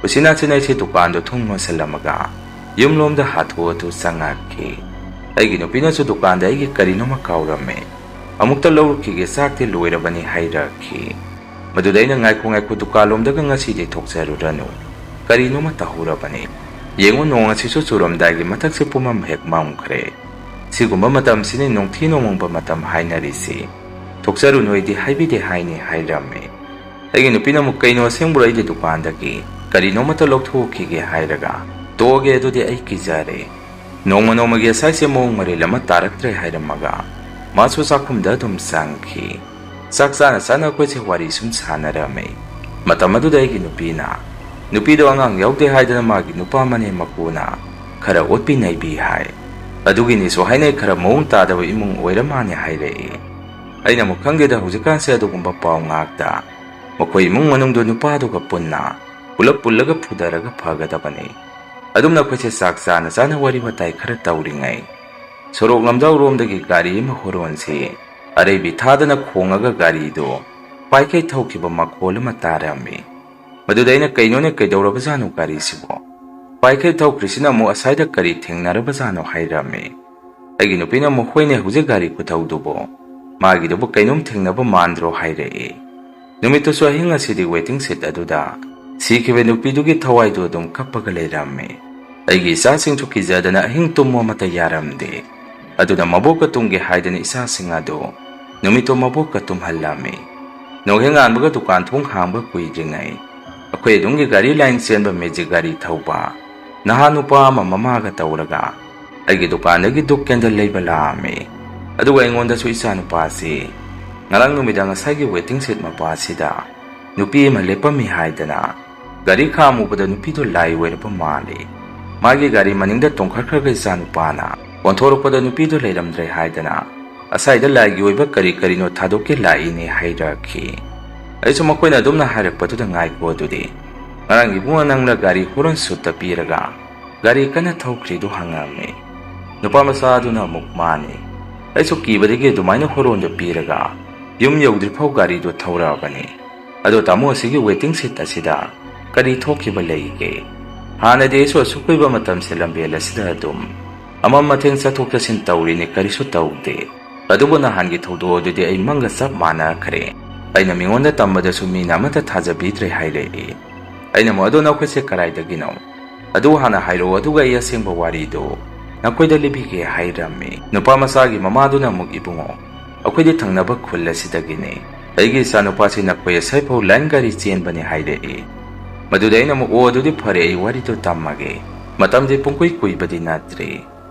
ꯎꯆꯤꯟ ꯅꯥꯆꯤꯟ ꯑꯩꯁꯦ ꯗꯨꯀꯥꯟꯗꯣ ꯊꯣꯡ ꯂꯣꯟꯁꯤꯜꯂꯝꯃꯒ ꯌꯨꯝꯂꯣꯝꯗ ꯍꯥꯊꯨ ꯍꯥꯊꯨ ꯆꯪꯉꯛꯈꯤ꯫ ꯑꯩꯒꯤ ꯅꯨꯄꯤꯅꯁꯨ ꯗꯨꯀꯥꯟꯗ ꯑꯩꯒꯤ ꯀꯔꯤꯅꯣꯃ ꯀꯥꯎꯔꯝꯃꯦ꯫ "ꯑꯃꯨꯛꯇ ꯂꯧꯔꯨꯈꯤꯒꯦ, ꯆꯥꯛꯇꯤ ꯂꯣꯏꯔꯕꯅꯤ" ꯍꯥꯏꯔꯛꯈꯤ꯫ ꯃꯗꯨꯗ ꯑꯩꯅ, "ꯉꯥꯏꯈꯣ ꯉꯥꯏꯈꯣ, ꯗꯨꯀꯥꯟꯂꯣꯝꯗꯒ ꯉꯁꯤꯗꯤ ꯊꯣꯛꯆꯔꯨꯔꯅꯨ꯫ ꯀꯔꯤꯅꯣꯃ ꯇꯧꯍꯧꯔꯕꯅꯤ꯫ ꯌꯦꯡꯉꯨ, ꯅꯣꯡ ꯑꯁꯤꯁꯨ ꯆꯨꯔꯝꯗꯥꯏꯒꯤ ꯃꯊꯛꯁꯦ ꯄꯨꯝꯃꯝ ꯍꯦꯛ ꯃꯝꯈ꯭ꯔꯦ꯫ ꯁꯤꯒꯨꯝꯕ ꯃꯇꯝꯁꯤꯅꯤ ꯅꯣꯡꯊꯤ ꯅꯣꯡꯃꯪꯕ ꯃꯇꯝ ꯍꯥꯏꯅꯔꯤꯁꯤ꯫ ꯊꯣꯛꯆꯔꯨꯅꯨ, ꯑꯩꯗꯤ ꯍꯥꯏꯕꯤꯗꯦ ꯍꯥꯏꯅꯤ" ꯍꯥꯏꯔꯝꯃꯤ꯫ ꯑꯩꯒꯤ ꯅꯨꯄꯤꯅ ꯑꯃꯨꯛ, "ꯀꯩꯅꯣ, ꯑꯁꯦꯡꯕ꯭ꯔꯣ? ꯑꯩꯗꯤ ꯗꯨꯀꯥꯟꯗꯒꯤ ꯀꯔꯤꯅꯣꯃꯇ ꯂꯧꯊꯣꯛꯈꯤꯒꯦ" ꯍꯥꯏꯔꯒ, "ꯇꯣꯛꯑꯒꯦ, ꯑꯗꯨꯗꯤ ꯑꯩ ꯀꯤꯖꯔꯦ"꯫ ꯅꯣꯡꯃ ꯅꯣꯡꯃꯒꯤ ꯑꯁꯥꯏꯁꯦ ꯃꯑꯣꯡ ꯃꯔꯤꯜ ꯑꯃ ꯇꯥꯔꯛꯇ꯭ꯔꯦ ꯍꯥꯏꯔꯝꯃꯒ ꯃꯥꯁꯨ ꯆꯥꯛꯈꯨꯝꯗ ꯑꯗꯨꯝ ꯆꯪꯈꯤ꯫ ꯆꯥꯛ ꯆꯥꯅ ꯆꯥꯅ ꯑꯩꯈꯣꯏꯁꯦ ꯋꯥꯔꯤ ꯁꯨꯝ ꯁꯥꯟꯅꯔꯝꯃꯤ꯫ ꯃꯇꯝ ꯑꯗꯨꯗ ꯑꯩꯒꯤ ꯅꯨꯄꯤꯅ, "ꯅꯨꯄꯤꯗꯣ ꯑꯉꯥꯡ ꯌꯥꯎꯗꯦ ꯍꯥꯏꯗꯅ ꯃꯥꯒꯤ ꯅꯨꯄꯥ ꯃꯅꯦꯝ ꯃꯀꯨꯅ ꯈꯔ ꯑꯣꯠꯄꯤ ꯅꯩꯕꯤ ꯍꯥꯏ꯫ ꯑꯗꯨꯒꯤꯅꯤꯁꯨ ꯍꯥꯏꯅꯩ, ꯈꯔ ꯃꯑꯣꯡ ꯇꯥꯗꯕ ꯏꯃꯨꯡ ꯑꯣꯏꯔ ꯃꯥꯅꯦ" ꯍꯥꯏꯔꯛꯏ꯫ ꯑꯩꯅ ꯑꯃꯨꯛ, "ꯈꯪꯗꯦꯗ, ꯍꯧꯖꯤꯛꯀꯥꯟꯁꯦ ꯑꯗꯨꯒꯨꯝꯕ ꯄꯥꯎ ꯉꯥꯛꯇ꯫ ꯃꯈꯣꯏ ꯏꯃꯨꯡ ꯃꯅꯨꯡꯗꯣ ꯅꯨꯄꯥꯗꯨꯒ ꯄꯨꯟꯅ ꯄꯨꯂꯞ ꯄꯨꯜꯂꯒ ꯐꯨꯗꯔꯒ ꯐꯒꯗꯕꯅꯤ"꯫ ꯑꯗꯨꯝꯅ ꯑꯩꯈꯣꯏꯁꯦ ꯆꯥꯛ ꯆꯥꯅ ꯆꯥꯅ ꯋꯥꯔꯤ ꯋꯥꯇꯥꯏ ꯈꯔ ꯇꯧꯔꯤꯉꯩ, ꯁꯣꯔꯣꯛ ꯂꯝꯖꯥꯎꯔꯣꯝꯗꯒꯤ ꯒꯥꯔꯤ ꯑꯃ ꯍꯣꯔꯣꯟꯁꯤ ꯑꯔꯩꯕꯤ ꯊꯥꯗꯅ ꯈꯣꯡꯉꯒ ꯒꯥꯔꯤꯗꯨ ꯄꯥꯏꯈꯩ ꯊꯧꯈꯤꯕ ꯃꯈꯣꯜ ꯑꯃ ꯇꯥꯔꯝꯃꯤ꯫ ꯃꯗꯨꯗ ꯑꯩꯅ, "ꯀꯩꯅꯣꯅꯦ, ꯀꯩꯗꯧꯔꯕꯖꯥꯠꯅꯣ ꯒꯥꯔꯤꯁꯤꯕꯣ? ꯄꯥꯏꯈꯩ ꯊꯧꯈ꯭ꯔꯤꯁꯤꯅ ꯑꯃꯨꯛ ꯑꯁꯥꯏꯗ ꯀꯔꯤ ꯊꯦꯡꯅꯔꯕꯖꯥꯠꯅꯣ?" ꯍꯥꯏꯔꯝꯃꯤ꯫ ꯑꯩꯒꯤ ꯅꯨꯄꯤꯅ ꯑꯃꯨꯛ, "ꯍꯣꯏꯅꯦ, ꯍꯧꯖꯤꯛ ꯒꯥꯔꯤ ꯈꯨꯊꯧꯗꯨꯕꯨ, ꯃꯥꯒꯤꯗꯨꯕꯨ ꯀꯩꯅꯣꯝ ꯊꯦꯡꯅꯕ ꯃꯥꯟꯗ꯭ꯔꯣ?" ꯍꯥꯏꯔꯛꯏ꯫ ꯅꯨꯃꯤꯠꯇꯨꯁꯨ ꯑꯍꯤꯡ ꯑꯁꯤꯗꯤ waiting shed ꯑꯗꯨꯗ ꯁꯤꯈꯤꯕ ꯅꯨꯄꯤꯗꯨꯒꯤ ꯊꯋꯥꯏꯗꯨ ꯑꯗꯨꯝ ꯀꯞꯄꯒ ꯂꯩꯔꯝꯃꯤ꯫ ꯑꯩꯒꯤ ꯏꯆꯥꯁꯤꯡꯁꯨ ꯀꯤꯖꯗꯅ ꯑꯍꯤꯡ ꯇꯨꯝꯃꯨ ꯑꯃꯠꯇ ꯌꯥꯔꯝꯗꯦ꯫ ꯑꯗꯨꯅ ꯃꯕꯣꯛꯀ ꯇꯨꯝꯒꯦ ꯍꯥꯏꯗꯅ ꯏꯆꯥꯁꯤꯡ ꯑꯗꯨ ꯅꯨꯃꯤꯠꯇꯨ ꯃꯕꯣꯛꯀ ꯇꯨꯝꯍꯜꯂꯝꯃꯤ꯫ ꯅꯣꯡꯍꯦꯛ ꯉꯥꯟꯕꯒ ꯗꯨꯀꯥꯟ ꯊꯣꯡ ꯍꯥꯡꯕ ꯀꯨꯏꯗ꯭ꯔꯤꯉꯩ, ꯑꯩꯈꯣꯏ ꯑꯗꯨꯝꯒꯤ ꯒꯥꯔꯤ line ꯆꯦꯟꯕ magic ꯒꯥꯔꯤ ꯊꯧꯕ ꯅꯍꯥ ꯅꯨꯄꯥ ꯑꯃ ꯃꯃꯥꯒ ꯇꯧꯔꯒ ꯑꯩꯒꯤ ꯗꯨꯀꯥꯟꯗꯒꯤ ꯙꯨꯞ candle ꯂꯩꯕ ꯂꯥꯛꯑꯝꯃꯤ꯫ ꯑꯗꯨꯒ ꯑꯩꯉꯣꯟꯗꯁꯨ ꯏꯆꯥ ꯅꯨꯄꯥꯁꯤ ꯉꯔꯥꯡ ꯅꯨꯃꯤꯗꯥꯡ ꯉꯁꯥꯏꯒꯤ waiting shed ꯃꯄꯥꯁꯤꯗ ꯅꯨꯄꯤ ꯑꯃ ꯂꯦꯞꯄꯝꯃꯤ ꯍꯥꯏꯗꯅ ꯒꯥꯔꯤ ꯈꯥꯝꯃꯨꯕꯗ ꯅꯨꯄꯤꯗꯨ ꯂꯥꯏ ꯑꯣꯏꯔꯕ ꯃꯥꯜꯂꯤ꯫ ꯃꯥꯒꯤ ꯒꯥꯔꯤ ꯃꯅꯤꯡꯗ ꯇꯣꯡꯈꯠꯈ꯭ꯔꯒ ꯏꯆꯥ ꯅꯨꯄꯥꯅ ꯑꯣꯟꯊꯣꯔꯛꯄꯗ ꯅꯨꯄꯤꯗꯨ ꯂꯩꯔꯝꯗ꯭ꯔꯦ ꯍꯥꯏꯗꯅ ꯑꯁꯥꯏꯗ ꯂꯥꯏꯒꯤ ꯑꯣꯏꯕ ꯀꯔꯤ ꯀꯔꯤꯅꯣ ꯊꯥꯗꯣꯛꯀꯦ ꯂꯥꯛꯏꯅꯦ ꯍꯥꯏꯔꯛꯈꯤ꯫ ꯑꯩꯁꯨ ꯃꯈꯣꯏꯅ ꯑꯗꯨꯝꯅ ꯍꯥꯏꯔꯛꯄꯗꯨꯗ, "ꯉꯥꯏꯈꯣ ꯑꯗꯨꯗꯤ, ꯉꯔꯥꯡ ꯏꯕꯨꯡꯉꯣ ꯅꯪꯅ ꯒꯥꯔꯤ ꯍꯣꯔꯟ ꯁꯨꯠꯇ ꯄꯤꯔꯒ ꯒꯥꯔꯤ ꯀꯟꯅ ꯊꯧꯈ꯭ꯔꯤꯗꯨ?" ꯍꯪꯉꯝꯃꯤ꯫ ꯅꯨꯄꯥ ꯃꯆꯥ ꯑꯗꯨꯅ ꯑꯃꯨꯛ ꯃꯥꯅꯤ꯫ ꯑꯩꯁꯨ ꯀꯤꯕꯗꯒꯤ ꯑꯗꯨꯃꯥꯏꯅ ꯍꯣꯔꯣꯟꯗꯣ ꯄꯤꯔꯒ ꯌꯨꯝ ꯌꯧꯗ꯭ꯔꯤꯐꯥꯎ ꯒꯥꯔꯤꯗꯨ ꯊꯧꯔꯛꯑꯕꯅꯤ꯫ ꯑꯗꯣ ꯇꯥꯃꯣ ꯑꯁꯤꯒꯤ waiting seat ꯑꯁꯤꯗ ꯀꯔꯤ ꯊꯣꯛꯈꯤꯕ ꯂꯩꯒꯦ? ꯍꯥꯟꯅꯗꯤ ꯑꯩꯁꯨ ꯑꯁꯨꯛ ꯀꯨꯏꯕ ꯃꯇꯝꯁꯦ ꯂꯝꯕꯦꯜ ꯑꯁꯤꯗ ꯑꯗꯨꯝ ꯑꯃꯝ ꯑꯊꯦꯡ ꯆꯠꯊꯣꯛ ꯆꯠꯁꯤꯟ ꯇꯧꯔꯤꯅꯤ, ꯀꯔꯤꯁꯨ ꯇꯧꯗꯦ꯫ ꯑꯗꯨꯕꯨ ꯅꯍꯥꯟꯒꯤ ꯊꯧꯗꯣꯛ ꯑꯗꯨꯗꯤ ꯑꯩ ꯃꯪꯒ ꯆꯞ ꯃꯥꯟꯅꯈ꯭ꯔꯦ꯫ ꯑꯩꯅ ꯃꯤꯉꯣꯟꯗ ꯇꯝꯕꯗꯁꯨ ꯃꯤꯅ ꯑꯃꯠꯇ ꯊꯥꯖꯕꯤꯗ꯭ꯔꯦ ꯍꯥꯏꯔꯛꯏ꯫ ꯑꯩꯅ ꯑꯃꯨꯛ, "ꯑꯗꯣ ꯅꯈꯣꯏꯁꯦ ꯀꯗꯥꯏꯗꯒꯤꯅꯣ? ꯑꯗꯨ ꯍꯥꯟꯅ ꯍꯥꯏꯔꯛꯑꯣ, ꯑꯗꯨꯒ ꯑꯩ ꯑꯁꯦꯡꯕ ꯋꯥꯔꯤꯗꯨ ꯅꯈꯣꯏꯗ ꯂꯤꯕꯤꯒꯦ" ꯍꯥꯏꯔꯝꯃꯤ꯫ ꯅꯨꯄꯥ ꯃꯆꯥꯒꯤ ꯃꯃꯥꯗꯨꯅ ꯑꯃꯨꯛ, "ꯏꯕꯨꯡꯉꯣ, ꯑꯩꯈꯣꯏꯗꯤ ꯊꯪꯅꯕ ꯈꯨꯜ ꯑꯁꯤꯗꯒꯤꯅꯤ꯫ ꯑꯩꯒꯤ ꯏꯆꯥꯅꯨꯄꯥꯁꯤ ꯅꯈꯣꯏ ꯑꯁꯥꯏꯐꯥꯎ line ꯒꯥꯔꯤ ꯆꯦꯟꯕꯅꯤ" ꯍꯥꯏꯔꯛꯏ꯫ ꯃꯗꯨꯗ ꯑꯩꯅ ꯑꯃꯨꯛ, "ꯑꯣ, ꯑꯗꯨꯗꯤ ꯐꯔꯦ, ꯑꯩ ꯋꯥꯔꯤꯗꯨ ꯇꯝꯃꯒꯦ꯫ ꯃꯇꯝꯗꯤ ꯄꯨꯡꯀꯨꯏ ꯀꯨꯏꯕꯗꯤ ꯅꯠꯇ꯭ꯔꯤ꯫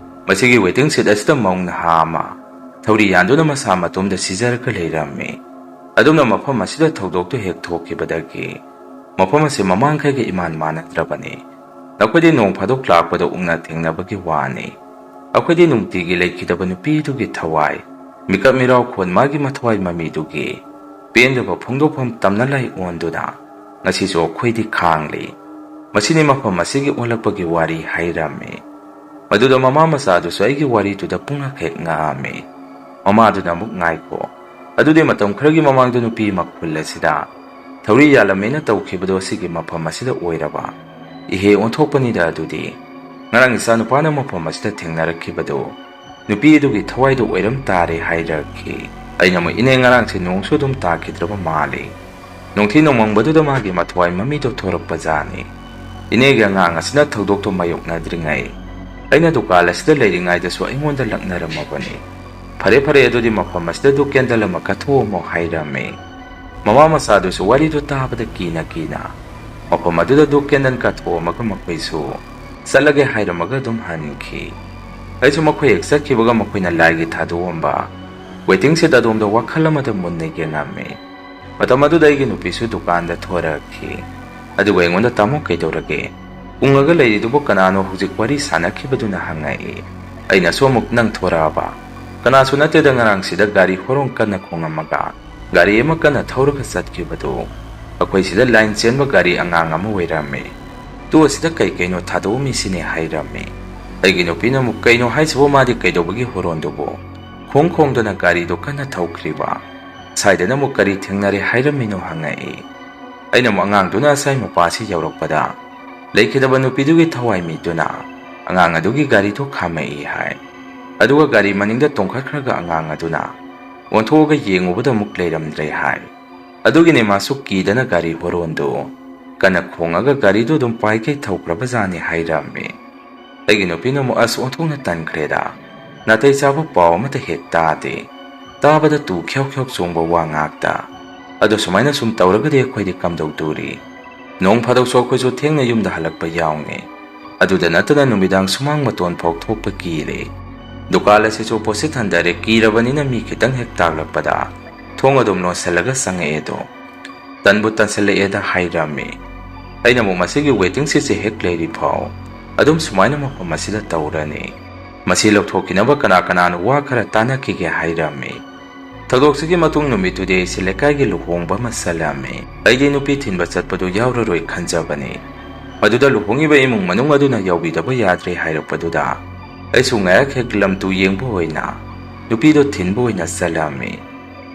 ꯃꯁꯤꯒꯤ waiting seat ꯑꯁꯤꯗ ꯃꯧ ꯅꯍꯥ ꯑꯃ ꯊꯧꯔꯤ ꯌꯥꯟꯗꯨꯅ ꯃꯁꯥ ꯃꯇꯣꯝꯗ ꯁꯤꯖꯔꯒ ꯂꯩꯔꯝꯃꯤ꯫ ꯑꯗꯨꯝꯅ ꯃꯐꯝ ꯑꯁꯤꯗ ꯊꯧꯗꯣꯛꯇꯨ ꯍꯦꯛ ꯊꯣꯛꯈꯤꯕꯗꯒꯤ ꯃꯐꯝ ꯑꯁꯤ ꯃꯃꯥꯡꯈꯩꯒ ꯏꯃꯥꯟ ꯃꯥꯟꯅꯗ꯭ꯔꯕꯅꯤ꯫ ꯅꯈꯣꯏꯗꯤ ꯅꯣꯡ ꯐꯥꯗꯣꯛ ꯂꯥꯛꯄꯗ ꯎꯅ ꯊꯦꯡꯅꯕꯒꯤ ꯋꯥꯅꯤ꯫ ꯑꯩꯈꯣꯏꯗꯤ ꯅꯨꯡꯇꯤꯒꯤ ꯂꯩꯈꯤꯗꯕ ꯅꯨꯄꯤꯗꯨꯒꯤ ꯊꯋꯥꯏ, ꯃꯤꯀꯞ ꯃꯤꯔꯥꯎ ꯈꯣꯟ, ꯃꯥꯒꯤ ꯃꯊꯋꯥꯏ ꯃꯃꯤꯗꯨꯒꯤ ꯄꯦꯟꯗꯕ ꯐꯣꯡꯗꯣꯛꯐꯝ ꯇꯝꯅ ꯂꯥꯏ ꯑꯣꯟꯗꯨꯅ ꯉꯁꯤꯁꯨ ꯑꯩꯈꯣꯏꯗꯤ ꯈꯥꯡꯂꯤ꯫ ꯃꯁꯤꯅꯤ ꯃꯐꯝ ꯑꯁꯤꯒꯤ ꯑꯣꯜꯂꯛꯄꯒꯤ ꯋꯥꯔꯤ" ꯍꯥꯏꯔꯝꯃꯤ꯫ ꯃꯗꯨꯗ ꯃꯃꯥ ꯃꯆꯥꯗꯨꯁꯨ ꯑꯩꯒꯤ ꯋꯥꯔꯤꯗꯨꯗ ꯄꯨꯡꯉꯛ ꯍꯦꯛ ꯉꯛꯑꯝꯃꯤ꯫ ꯃꯃꯥꯗꯨꯅ ꯑꯃꯨꯛ, "ꯉꯥꯏꯈꯣ, ꯑꯗꯨꯗꯤ ꯃꯇꯝ ꯈꯔꯒꯤ ꯃꯃꯥꯡꯗ ꯅꯨꯄꯤ ꯑꯃ ꯈꯨꯜ ꯑꯁꯤꯗ ꯊꯧꯔꯤ ꯌꯥꯜꯂꯝꯃꯦꯅ ꯇꯧꯈꯤꯕꯗꯣ ꯑꯁꯤꯒꯤ ꯃꯐꯝ ꯑꯁꯤꯗ ꯑꯣꯏꯔꯕ?" "ꯏꯍꯦ, ꯑꯣꯟꯊꯣꯛꯄꯅꯤꯗ ꯑꯗꯨꯗꯤ꯫ ꯉꯔꯥꯡ ꯏꯆꯥ ꯅꯨꯄꯥꯅ ꯃꯐꯝ ꯑꯁꯤꯗ ꯊꯦꯡꯅꯔꯛꯈꯤꯕꯗꯣ ꯅꯨꯄꯤ ꯑꯗꯨꯒꯤ ꯊꯋꯥꯏꯗꯨ ꯑꯣꯏꯔꯝ ꯇꯥꯔꯦ" ꯍꯥꯏꯔꯛꯈꯤ꯫ ꯑꯩꯅ ꯑꯃꯨꯛ, "ꯏꯅꯦ, ꯉꯔꯥꯡꯁꯦ ꯅꯣꯡꯁꯨ ꯑꯗꯨꯝ ꯇꯥꯈꯤꯗ꯭ꯔꯕ ꯃꯥꯜꯂꯤ꯫ ꯅꯨꯡꯊꯤ ꯅꯣꯡꯃꯪꯕꯗꯨꯗ ꯃꯥꯒꯤ ꯃꯊꯋꯥꯏ ꯃꯃꯤꯗꯣ ꯊꯣꯔꯛꯄꯖꯥꯠꯅꯤ꯫ ꯏꯅꯦꯒꯤ ꯑꯉꯥꯡ ꯑꯁꯤꯅ ꯊꯧꯗꯣꯛꯇꯣ ꯃꯥꯌꯣꯛꯅꯗ꯭ꯔꯤꯉꯩ ꯑꯩꯅ ꯗꯨꯀꯥꯟ ꯑꯁꯤꯗ ꯂꯩꯔꯤꯉꯩꯗꯁꯨ ꯑꯩꯉꯣꯟꯗ ꯂꯛꯅꯔꯝꯃꯕꯅꯤ꯫ ꯐꯔꯦ, ꯐꯔꯦ, ꯑꯗꯨꯗꯤ ꯃꯐꯝ ꯑꯁꯤꯗ ꯙꯨꯞ candle ꯑꯃ ꯀꯠꯊꯣꯛꯑꯝꯃꯣ" ꯍꯥꯏꯔꯝꯃꯤ꯫ ꯃꯃꯥ ꯃꯆꯥꯗꯨꯁꯨ ꯋꯥꯔꯤꯗꯨ ꯇꯥꯕꯗ ꯀꯤꯅ ꯀꯤꯅ ꯃꯐꯝ ꯑꯗꯨꯗ ꯙꯨꯞ candle ꯀꯠꯊꯣꯛꯑꯝꯃꯒ ꯃꯈꯣꯏꯁꯨ ꯆꯠꯂꯒꯦ ꯍꯥꯏꯔꯝꯃꯒ ꯑꯗꯨꯝ ꯍꯟꯈꯤ꯫ ꯑꯩꯁꯨ ꯃꯈꯣꯏ ꯍꯦꯛ ꯆꯠꯈꯤꯕꯒ ꯃꯈꯣꯏꯅ ꯂꯥꯏꯒꯤ ꯊꯥꯗꯣꯛꯑꯝꯕ waiting seat ꯑꯗꯣꯝꯗ ꯋꯥꯈꯜ ꯑꯃꯗ ꯃꯨꯟꯅ ꯌꯦꯡꯉꯝꯃꯤ꯫ ꯃꯇꯝ ꯑꯗꯨꯗ ꯑꯩꯒꯤ ꯅꯨꯄꯤꯁꯨ ꯗꯨꯀꯥꯟꯗ ꯊꯣꯔꯛꯈꯤ꯫ ꯑꯗꯨꯒ ꯑꯩꯉꯣꯟꯗ, "ꯇꯥꯃꯣ, ꯀꯩꯗꯧꯔꯒꯦ? ꯎꯪꯉꯒ ꯂꯩꯔꯤꯗꯨꯕꯨ ꯀꯅꯥꯅꯣ?" ꯍꯧꯖꯤꯛ ꯋꯥꯔꯤ ꯁꯥꯟꯅꯈꯤꯕꯗꯨꯅ ꯍꯪꯉꯛꯏ꯫ ꯑꯩꯅꯁꯨ ꯑꯃꯨꯛ, "ꯅꯪ ꯊꯣꯔꯛꯑꯕ?" "ꯀꯅꯥꯁꯨ ꯅꯠꯇꯦꯗ, ꯉꯔꯥꯡꯁꯤꯗ ꯒꯥꯔꯤ ꯍꯣꯔꯣꯟ ꯀꯟꯅ ꯈꯣꯡꯉꯝꯃꯒ ꯒꯥꯔꯤ ꯑꯃ ꯀꯟꯅ ꯊꯧꯔꯒ ꯆꯠꯈꯤꯕꯗꯨ ꯑꯩꯈꯣꯏ ꯁꯤꯗ line ꯆꯦꯟꯕ ꯒꯥꯔꯤ ꯑꯉꯥꯡ ꯑꯃ ꯑꯣꯏꯔꯝꯃꯤ꯫ ꯇꯨ ꯑꯁꯤꯗ ꯀꯩ ꯀꯩꯅꯣ ꯊꯥꯗꯣꯛꯑꯝꯃꯤꯁꯤꯅꯦ" ꯍꯥꯏꯔꯝꯃꯤ꯫ ꯑꯩꯒꯤ ꯅꯨꯄꯤꯅ ꯑꯃꯨꯛ, "ꯀꯩꯅꯣ ꯍꯥꯏꯁꯤꯕꯣ, ꯃꯥꯗꯤ ꯀꯩꯗꯧꯕꯒꯤ ꯍꯣꯔꯣꯟꯗꯨꯕꯨ?" ꯈꯣꯡ ꯈꯣꯡꯗꯅ ꯒꯥꯔꯤꯗꯨ ꯀꯟꯅ ꯊꯧꯈ꯭ꯔꯤꯕ꯫ "ꯁ꯭ꯋꯥꯏꯗꯅ ꯑꯃꯨꯛ ꯀꯔꯤ ꯊꯦꯡꯅꯔꯦ ꯍꯥꯏꯔꯝꯃꯤꯅꯣ?" ꯍꯪꯉꯛꯏ꯫ ꯑꯩꯅ ꯑꯃꯨꯛ ꯑꯉꯥꯡꯗꯨꯅ ꯑꯁꯥꯏ ꯃꯄꯥꯁꯤ ꯌꯧꯔꯛꯄꯗ, ꯂꯩꯈꯤꯗꯕ ꯅꯨꯄꯤꯗꯨꯒꯤ ꯊꯋꯥꯏ ꯃꯤꯗꯨꯅ ꯑꯉꯥꯡ ꯑꯗꯨꯒꯤ ꯒꯥꯔꯤꯗꯨ ꯈꯥꯝꯃꯛꯏ ꯍꯥꯏ꯫ ꯑꯗꯨꯒ ꯒꯥꯔꯤ ꯃꯅꯤꯡꯗ ꯇꯣꯡꯈꯠꯈ꯭ꯔꯒ ꯑꯉꯥꯡ ꯑꯗꯨꯅ ꯑꯣꯟꯊꯣꯛꯑꯒ ꯌꯦꯡꯉꯨꯕꯗ ꯑꯃꯨꯛ ꯂꯩꯔꯝꯗ꯭ꯔꯦ ꯍꯥꯏ꯫ ꯑꯗꯨꯒꯤꯅꯦ ꯃꯥꯁꯨ ꯀꯤꯗꯅ ꯒꯥꯔꯤ ꯍꯣꯔꯣꯟꯗꯨ ꯀꯟꯅ ꯈꯣꯡꯉꯒ ꯒꯥꯔꯤꯗꯨ ꯑꯗꯨꯝ ꯄꯥꯏꯈꯩ ꯊꯧꯈ꯭ꯔꯕꯖꯥꯠꯅꯤ ꯍꯥꯏꯔꯝꯃꯤ꯫ ꯑꯩꯒꯤ ꯅꯨꯄꯤꯅ ꯑꯃꯨꯛ, "ꯑꯁ, ꯑꯣꯟꯊꯣꯛꯅ ꯇꯟꯈ꯭ꯔꯦꯗ꯫ ꯅꯥꯇꯩ ꯆꯥꯕ ꯄꯥꯎ ꯑꯃꯠꯇ ꯍꯦꯛ ꯇꯥꯗꯦ꯫ ꯇꯥꯕꯗ ꯇꯨ ꯈ꯭ꯌꯥꯎ ꯈ꯭ꯌꯥꯎ ꯆꯣꯡꯕ ꯋꯥ ꯉꯥꯛꯇ꯫ ꯑꯗꯣ ꯁꯨꯃꯥꯏꯅ ꯁꯨꯝ ꯇꯧꯔꯒꯗꯤ ꯑꯩꯈꯣꯏꯗꯤ ꯀꯝꯗꯧꯗꯣꯔꯤ? ꯅꯣꯡ ꯐꯥꯗꯣꯛꯁꯨ ꯑꯩꯈꯣꯏꯁꯨ ꯊꯦꯡꯅ ꯌꯨꯝꯗ ꯍꯜꯂꯛꯄ ꯌꯥꯎꯅꯤ꯫ ꯑꯗꯨꯗ ꯅꯠꯇꯅ ꯅꯨꯃꯤꯗꯥꯡ ꯁꯨꯃꯥꯡ ꯃꯇꯣꯟ ꯐꯥꯎ ꯊꯣꯛꯄ ꯀꯤꯔꯦ꯫ ꯗꯨꯀꯥꯟ ꯑꯁꯤꯁꯨ ꯄꯣꯠꯁꯤꯠ ꯍꯟꯊꯔꯦ, ꯀꯤꯔꯕꯅꯤꯅ ꯃꯤ ꯈꯤꯇꯪ ꯍꯦꯛ ꯇꯥꯛꯂꯛꯄꯗ ꯊꯣꯡ ꯑꯗꯨꯝ ꯂꯣꯟꯁꯤꯜꯂꯒ ꯆꯪꯉꯛꯑꯦꯗꯣ꯫ ꯇꯟꯕꯨ ꯇꯟꯁꯤꯜꯂꯛꯑꯦꯗ" ꯍꯥꯏꯔꯝꯃꯤ꯫ ꯑꯩꯅ ꯑꯃꯨꯛ, "ꯃꯁꯤꯒꯤ ꯋꯦꯇꯤꯡ ꯁꯤꯠꯁꯦ ꯍꯦꯛ ꯂꯩꯔꯤ ꯐꯥꯎ ꯑꯗꯨꯝ ꯁꯨꯃꯥꯏꯅ ꯃꯐꯝ ꯑꯁꯤꯗ ꯇꯧꯔꯅꯤ꯫ ꯃꯁꯤ ꯂꯧꯊꯣꯛꯈꯤꯅꯕ ꯀꯅꯥ ꯀꯅꯥꯅꯣ ꯋꯥ ꯈꯔ ꯇꯥꯟꯅꯈꯤꯒꯦ" ꯍꯥꯏꯔꯝꯃꯤ꯫ ꯊꯧꯗꯣꯛꯁꯤꯒꯤ ꯃꯇꯨꯡ ꯅꯨꯃꯤꯠꯇꯨꯗꯤ ꯑꯩꯁꯦ ꯂꯩꯀꯥꯏꯒꯤ ꯂꯨꯍꯣꯡꯕ ꯑꯃ ꯆꯠꯂꯝꯃꯤ꯫ ꯑꯩꯗꯤ ꯅꯨꯄꯤ ꯊꯤꯟꯕ ꯆꯠꯄꯗꯨ ꯌꯥꯎꯔꯔꯣꯏ ꯈꯟꯖꯕꯅꯤ꯫ ꯃꯗꯨꯗ ꯂꯨꯍꯣꯡꯉꯤꯕ ꯏꯃꯨꯡ ꯃꯅꯨꯡ ꯑꯗꯨꯅ ꯌꯥꯎꯕꯤꯗꯕ ꯌꯥꯗ꯭ꯔꯦ ꯍꯥꯏꯔꯛꯄꯗꯨꯗ ꯑꯩꯁꯨ ꯉꯥꯏꯍꯥꯛ ꯍꯦꯛ ꯂꯝꯇꯨ ꯌꯦꯡꯕ ꯑꯣꯏꯅ ꯅꯨꯄꯤꯗꯣ ꯊꯤꯟꯕ ꯑꯣꯏꯅ ꯆꯠꯂꯝꯃꯤ꯫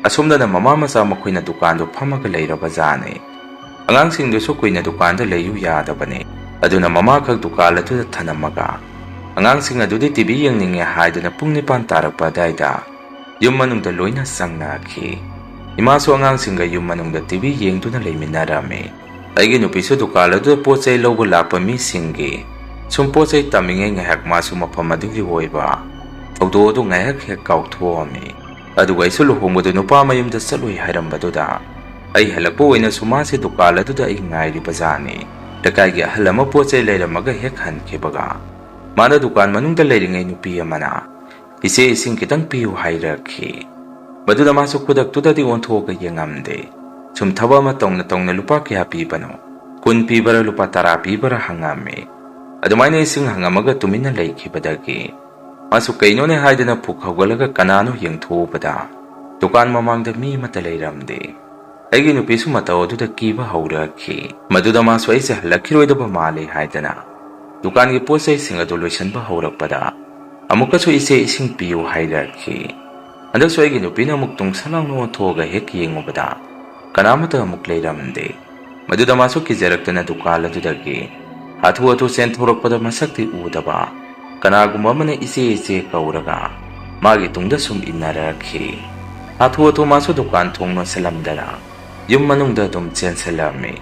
ꯑꯁꯣꯝꯗꯅ ꯃꯃꯥ ꯃꯆꯥ ꯃꯈꯣꯏꯅ ꯗꯨꯀꯥꯟꯗꯣ ꯐꯝꯃꯒ ꯂꯩꯔꯕ ꯖꯥꯠꯅꯤ꯫ ꯑꯉꯥꯡꯁꯤꯡꯗꯨꯁꯨ ꯀꯨꯏꯅ ꯗꯨꯀꯥꯟꯗ ꯂꯩꯌꯨ ꯌꯥꯗꯕꯅꯤ꯫ ꯑꯗꯨꯅ ꯃꯃꯥꯈꯛ ꯗꯨꯀꯥꯟ ꯑꯗꯨꯗ ꯊꯅꯝꯃꯒ ꯑꯉꯥꯡꯁꯤꯡ ꯑꯗꯨꯗꯤ ꯇꯤ ꯚꯤ ꯌꯦꯡꯅꯤꯡꯉꯦ ꯍꯥꯏꯗꯨꯅ ꯄꯨꯡ ꯅꯤꯄꯥꯟ ꯇꯥꯔꯛꯄ ꯑꯗꯨꯋꯥꯏꯗ ꯌꯨꯝ ꯃꯅꯨꯡꯗ ꯂꯣꯏꯅ ꯆꯪꯅꯈꯤ꯫ ꯏꯃꯥꯁꯨ ꯑꯉꯥꯡꯁꯤꯡꯒ ꯌꯨꯝ ꯃꯅꯨꯡꯗ ꯇꯤ ꯚꯤ ꯌꯦꯡꯗꯨꯅ ꯂꯩꯃꯤꯟꯅꯔꯝꯃꯤ꯫ ꯑꯩꯒꯤ ꯅꯨꯄꯤꯁꯨ ꯗꯨꯀꯥꯟ ꯑꯗꯨꯗ ꯄꯣꯠ ꯆꯩ ꯂꯧꯕ ꯂꯥꯛꯄ ꯃꯤꯁꯤꯡꯒꯤ ꯁꯨꯝ ꯄꯣꯠ ꯆꯩ ꯇꯝꯃꯤꯉꯩ ꯉꯥꯏꯍꯥꯛ ꯃꯥꯁꯨ ꯃꯐꯝ ꯑꯗꯨꯒꯤ ꯑꯣꯏꯕ ꯊꯧꯗꯣꯛ ꯑꯗꯨ ꯉꯥꯏꯍꯥꯛ ꯍꯦꯛ ꯀꯥꯎꯊꯣꯛꯑꯝꯃꯤ꯫ ꯑꯗꯨꯒ ꯑꯩꯁꯨ ꯂꯨꯍꯣꯡꯕꯗꯨ ꯅꯨꯄꯥ ꯃꯌꯨꯝꯗ ꯆꯠꯂꯨꯏ ꯍꯥꯏꯔꯝꯕꯗꯨꯗ ꯑꯩ ꯍꯜꯂꯛꯄ ꯑꯣꯏꯅꯁꯨ ꯃꯥꯁꯦ ꯗꯨꯀꯥꯟ ꯑꯗꯨꯗ ꯑꯩ ꯉꯥꯏꯔꯤꯕ ꯖꯥꯠꯅꯤ꯫ ꯂꯩꯀꯥꯏꯒꯤ ꯑꯍꯜ ꯑꯃ ꯄꯣꯠ ꯆꯩ ꯂꯩꯔꯝꯃꯒ ꯍꯦꯛ ꯍꯟꯈꯤꯕꯒ ꯃꯥꯅ ꯗꯨꯀꯥꯟ ꯃꯅꯨꯡꯗ ꯂꯩꯔꯤꯉꯩ ꯅꯨꯄꯤ ꯑꯃꯅ, "ꯏꯆꯦ, ꯏꯁꯤꯡ ꯈꯤꯇꯪ ꯄꯤꯌꯨ" ꯍꯥꯏꯔꯛꯈꯤ꯫ ꯃꯗꯨꯗ ꯃꯥꯁꯨ ꯈꯨꯗꯛꯇꯨꯗꯗꯤ ꯑꯣꯟꯊꯣꯛꯑꯒ ꯌꯦꯡꯉꯝꯗꯦ꯫ ꯁꯨꯝ ꯊꯕꯛ ꯑꯃ ꯇꯧꯅ ꯇꯧꯅ ꯂꯨꯄꯥ ꯀꯌꯥ ꯄꯤꯕꯅꯣ? ꯀꯨꯟ ꯄꯤꯕꯔꯥ, ꯂꯨꯄꯥ ꯇꯔꯥ ꯄꯤꯕꯔꯥ ꯍꯪꯉꯝꯃꯤ꯫ ꯑꯗꯨꯃꯥꯏꯅ ꯏꯁꯤꯡ ꯍꯪꯉꯝꯃꯒ ꯇꯨꯃꯤꯟꯅ ꯂꯩꯈꯤꯕꯗꯒꯤ ꯃꯥꯁꯨ ꯀꯩꯅꯣꯅꯦ ꯍꯥꯏꯗꯅ ꯐꯨꯛ ꯍꯧꯒꯠꯂꯒ ꯀꯅꯥꯅꯣ ꯌꯦꯡꯊꯣꯛꯎꯕꯗ ꯗꯨꯀꯥꯟ ꯃꯃꯥꯡꯗ ꯃꯤ ꯑꯃꯠꯇ ꯂꯩꯔꯝꯗꯦ꯫ ꯑꯩꯒꯤ ꯅꯨꯄꯤꯁꯨ ꯃꯇꯧ ꯑꯗꯨꯗ ꯀꯤꯕ ꯍꯧꯔꯛꯈꯤ꯫ ꯃꯗꯨꯗ ꯃꯥꯁꯨ ꯑꯩꯁꯦ ꯍꯜꯂꯛꯈꯤꯔꯣꯏꯗꯕ ꯃꯥꯜꯂꯤ ꯍꯥꯏꯗꯅ ꯗꯨꯀꯥꯟꯒꯤ ꯄꯣꯠ ꯆꯩꯁꯤꯡ ꯑꯗꯨ ꯂꯣꯏꯁꯤꯟꯕ ꯍꯧꯔꯛꯄꯗ ꯑꯃꯨꯛꯀꯁꯨ "ꯏꯆꯦ, ꯏꯁꯤꯡ ꯄꯤꯌꯨ" ꯍꯥꯏꯔꯛꯈꯤ꯫ ꯍꯟꯗꯛꯁꯨ ꯑꯩꯒꯤ ꯅꯨꯄꯤꯅ ꯑꯃꯨꯛ ꯇꯨꯡꯁꯠ ꯂꯥꯎꯅ ꯑꯣꯟꯊꯣꯛꯑꯒ ꯍꯦꯛ ꯌꯦꯡꯉꯨꯕꯗ ꯀꯅꯥꯃꯠꯇ ꯑꯃꯨꯛ ꯂꯩꯔꯝꯗꯦ꯫ ꯃꯗꯨꯗ ꯃꯥꯁꯨ ꯀꯤꯖꯔꯛꯇꯅ ꯗꯨꯀꯥꯟ ꯑꯗꯨꯗꯒꯤ ꯍꯥꯊꯨ ꯍꯥꯊꯨ ꯆꯦꯟꯊꯣꯔꯛꯄꯗ ꯃꯁꯛꯇꯤ ꯎꯗꯕ ꯀꯅꯥꯒꯨꯝꯕ ꯑꯃꯅ "ꯏꯆꯦ, ꯏꯆꯦ" ꯀꯧꯔꯒ ꯃꯥꯒꯤ ꯇꯨꯡꯗ ꯁꯨꯝ ꯏꯟꯅꯔꯛꯈꯤ꯫ ꯍꯥꯊꯨ ꯍꯥꯊꯨ ꯃꯥꯁꯨ ꯗꯨꯀꯥꯟ ꯊꯣꯡ ꯂꯣꯟꯁꯤꯜꯂꯝꯗꯅ ꯌꯨꯝ ꯃꯅꯨꯡꯗ ꯑꯗꯨꯝ ꯆꯦꯟꯁꯤꯜꯂꯝꯃꯤ꯫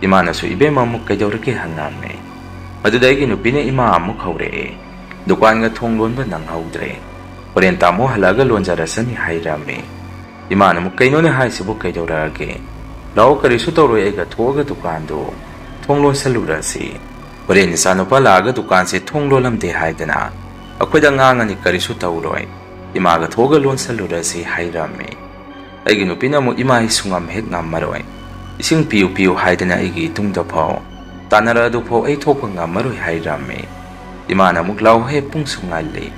ꯏꯃꯥꯅꯁꯨ "ꯏꯕꯦꯝꯃ, ꯑꯃꯨꯛ ꯀꯩꯗꯧꯔꯒꯦ?" ꯍꯪꯉꯝꯃꯤ꯫ ꯃꯗꯨꯗ ꯑꯩꯒꯤ ꯅꯨꯄꯤꯅ "ꯏꯃꯥ ꯑꯃꯨꯛ ꯍꯧꯔꯛꯑꯦ, ꯗꯨꯀꯥꯟꯒ ꯊꯣꯡ ꯂꯣꯟꯕ ꯅꯪꯍꯧꯗ꯭ꯔꯦ, ꯍꯣꯔꯦꯟ ꯇꯥꯃꯣ ꯍꯜꯂꯛꯑꯒ ꯂꯣꯟꯖꯔꯁꯅꯤ" ꯍꯥꯏꯔꯝꯃꯤ꯫ ꯏꯃꯥꯅ ꯑꯃꯨꯛ "ꯀꯩꯅꯣꯅꯦ ꯍꯥꯏꯁꯤꯕꯨ, ꯀꯩꯗꯧꯔꯛꯑꯒꯦ? ꯂꯥꯛꯑꯣ, ꯀꯔꯤꯁꯨ ꯇꯧꯔꯣꯏ, ꯑꯩꯒ ꯊꯣꯛꯑꯒ ꯗꯨꯀꯥꯟꯗꯨ ꯊꯣꯡ ꯂꯣꯟꯁꯜꯂꯨꯔꯁꯤ꯫ ꯍꯣꯔꯦꯟ ꯏꯆꯥꯅꯨꯄꯥ ꯂꯥꯛꯑꯒ ꯗꯨꯀꯥꯟꯁꯦ ꯊꯣꯡ ꯂꯣꯜꯂꯝꯗꯦ ꯍꯥꯏꯗꯅ ꯑꯩꯈꯣꯏꯗ ꯉꯥꯡꯉꯅꯤ, ꯀꯔꯤꯁꯨ ꯇꯧꯔꯣꯏ꯫ ꯏꯃꯥꯒ ꯊꯣꯛꯑꯒ ꯂꯣꯟꯁꯜꯂꯨꯔꯁꯤ" ꯍꯥꯏꯔꯝꯃꯤ꯫ ꯑꯩꯒꯤ ꯅꯨꯄꯤꯅ ꯑꯃꯨꯛ "ꯏꯃꯥ, ꯑꯩ ꯁꯨꯡꯉꯝ ꯍꯦꯛ ꯉꯝꯃꯔꯣꯏ꯫ ꯏꯁꯤꯡ ꯄꯤꯌꯨ ꯄꯤꯌꯨ ꯍꯥꯏꯗꯅ ꯑꯩꯒꯤ ꯏꯇꯨꯡꯗ ꯐꯥꯎ ꯇꯥꯟꯅꯔꯛꯑꯗꯨ ꯐꯥꯎ ꯑꯩ ꯊꯣꯛꯄ ꯉꯝꯃꯔꯣꯏ" ꯍꯥꯏꯔꯝꯃꯤ꯫ ꯏꯃꯥꯅ ꯑꯃꯨꯛ "ꯂꯥꯎ ꯍꯦ, ꯄꯨꯡꯁꯨ ꯉꯜꯂꯤ꯫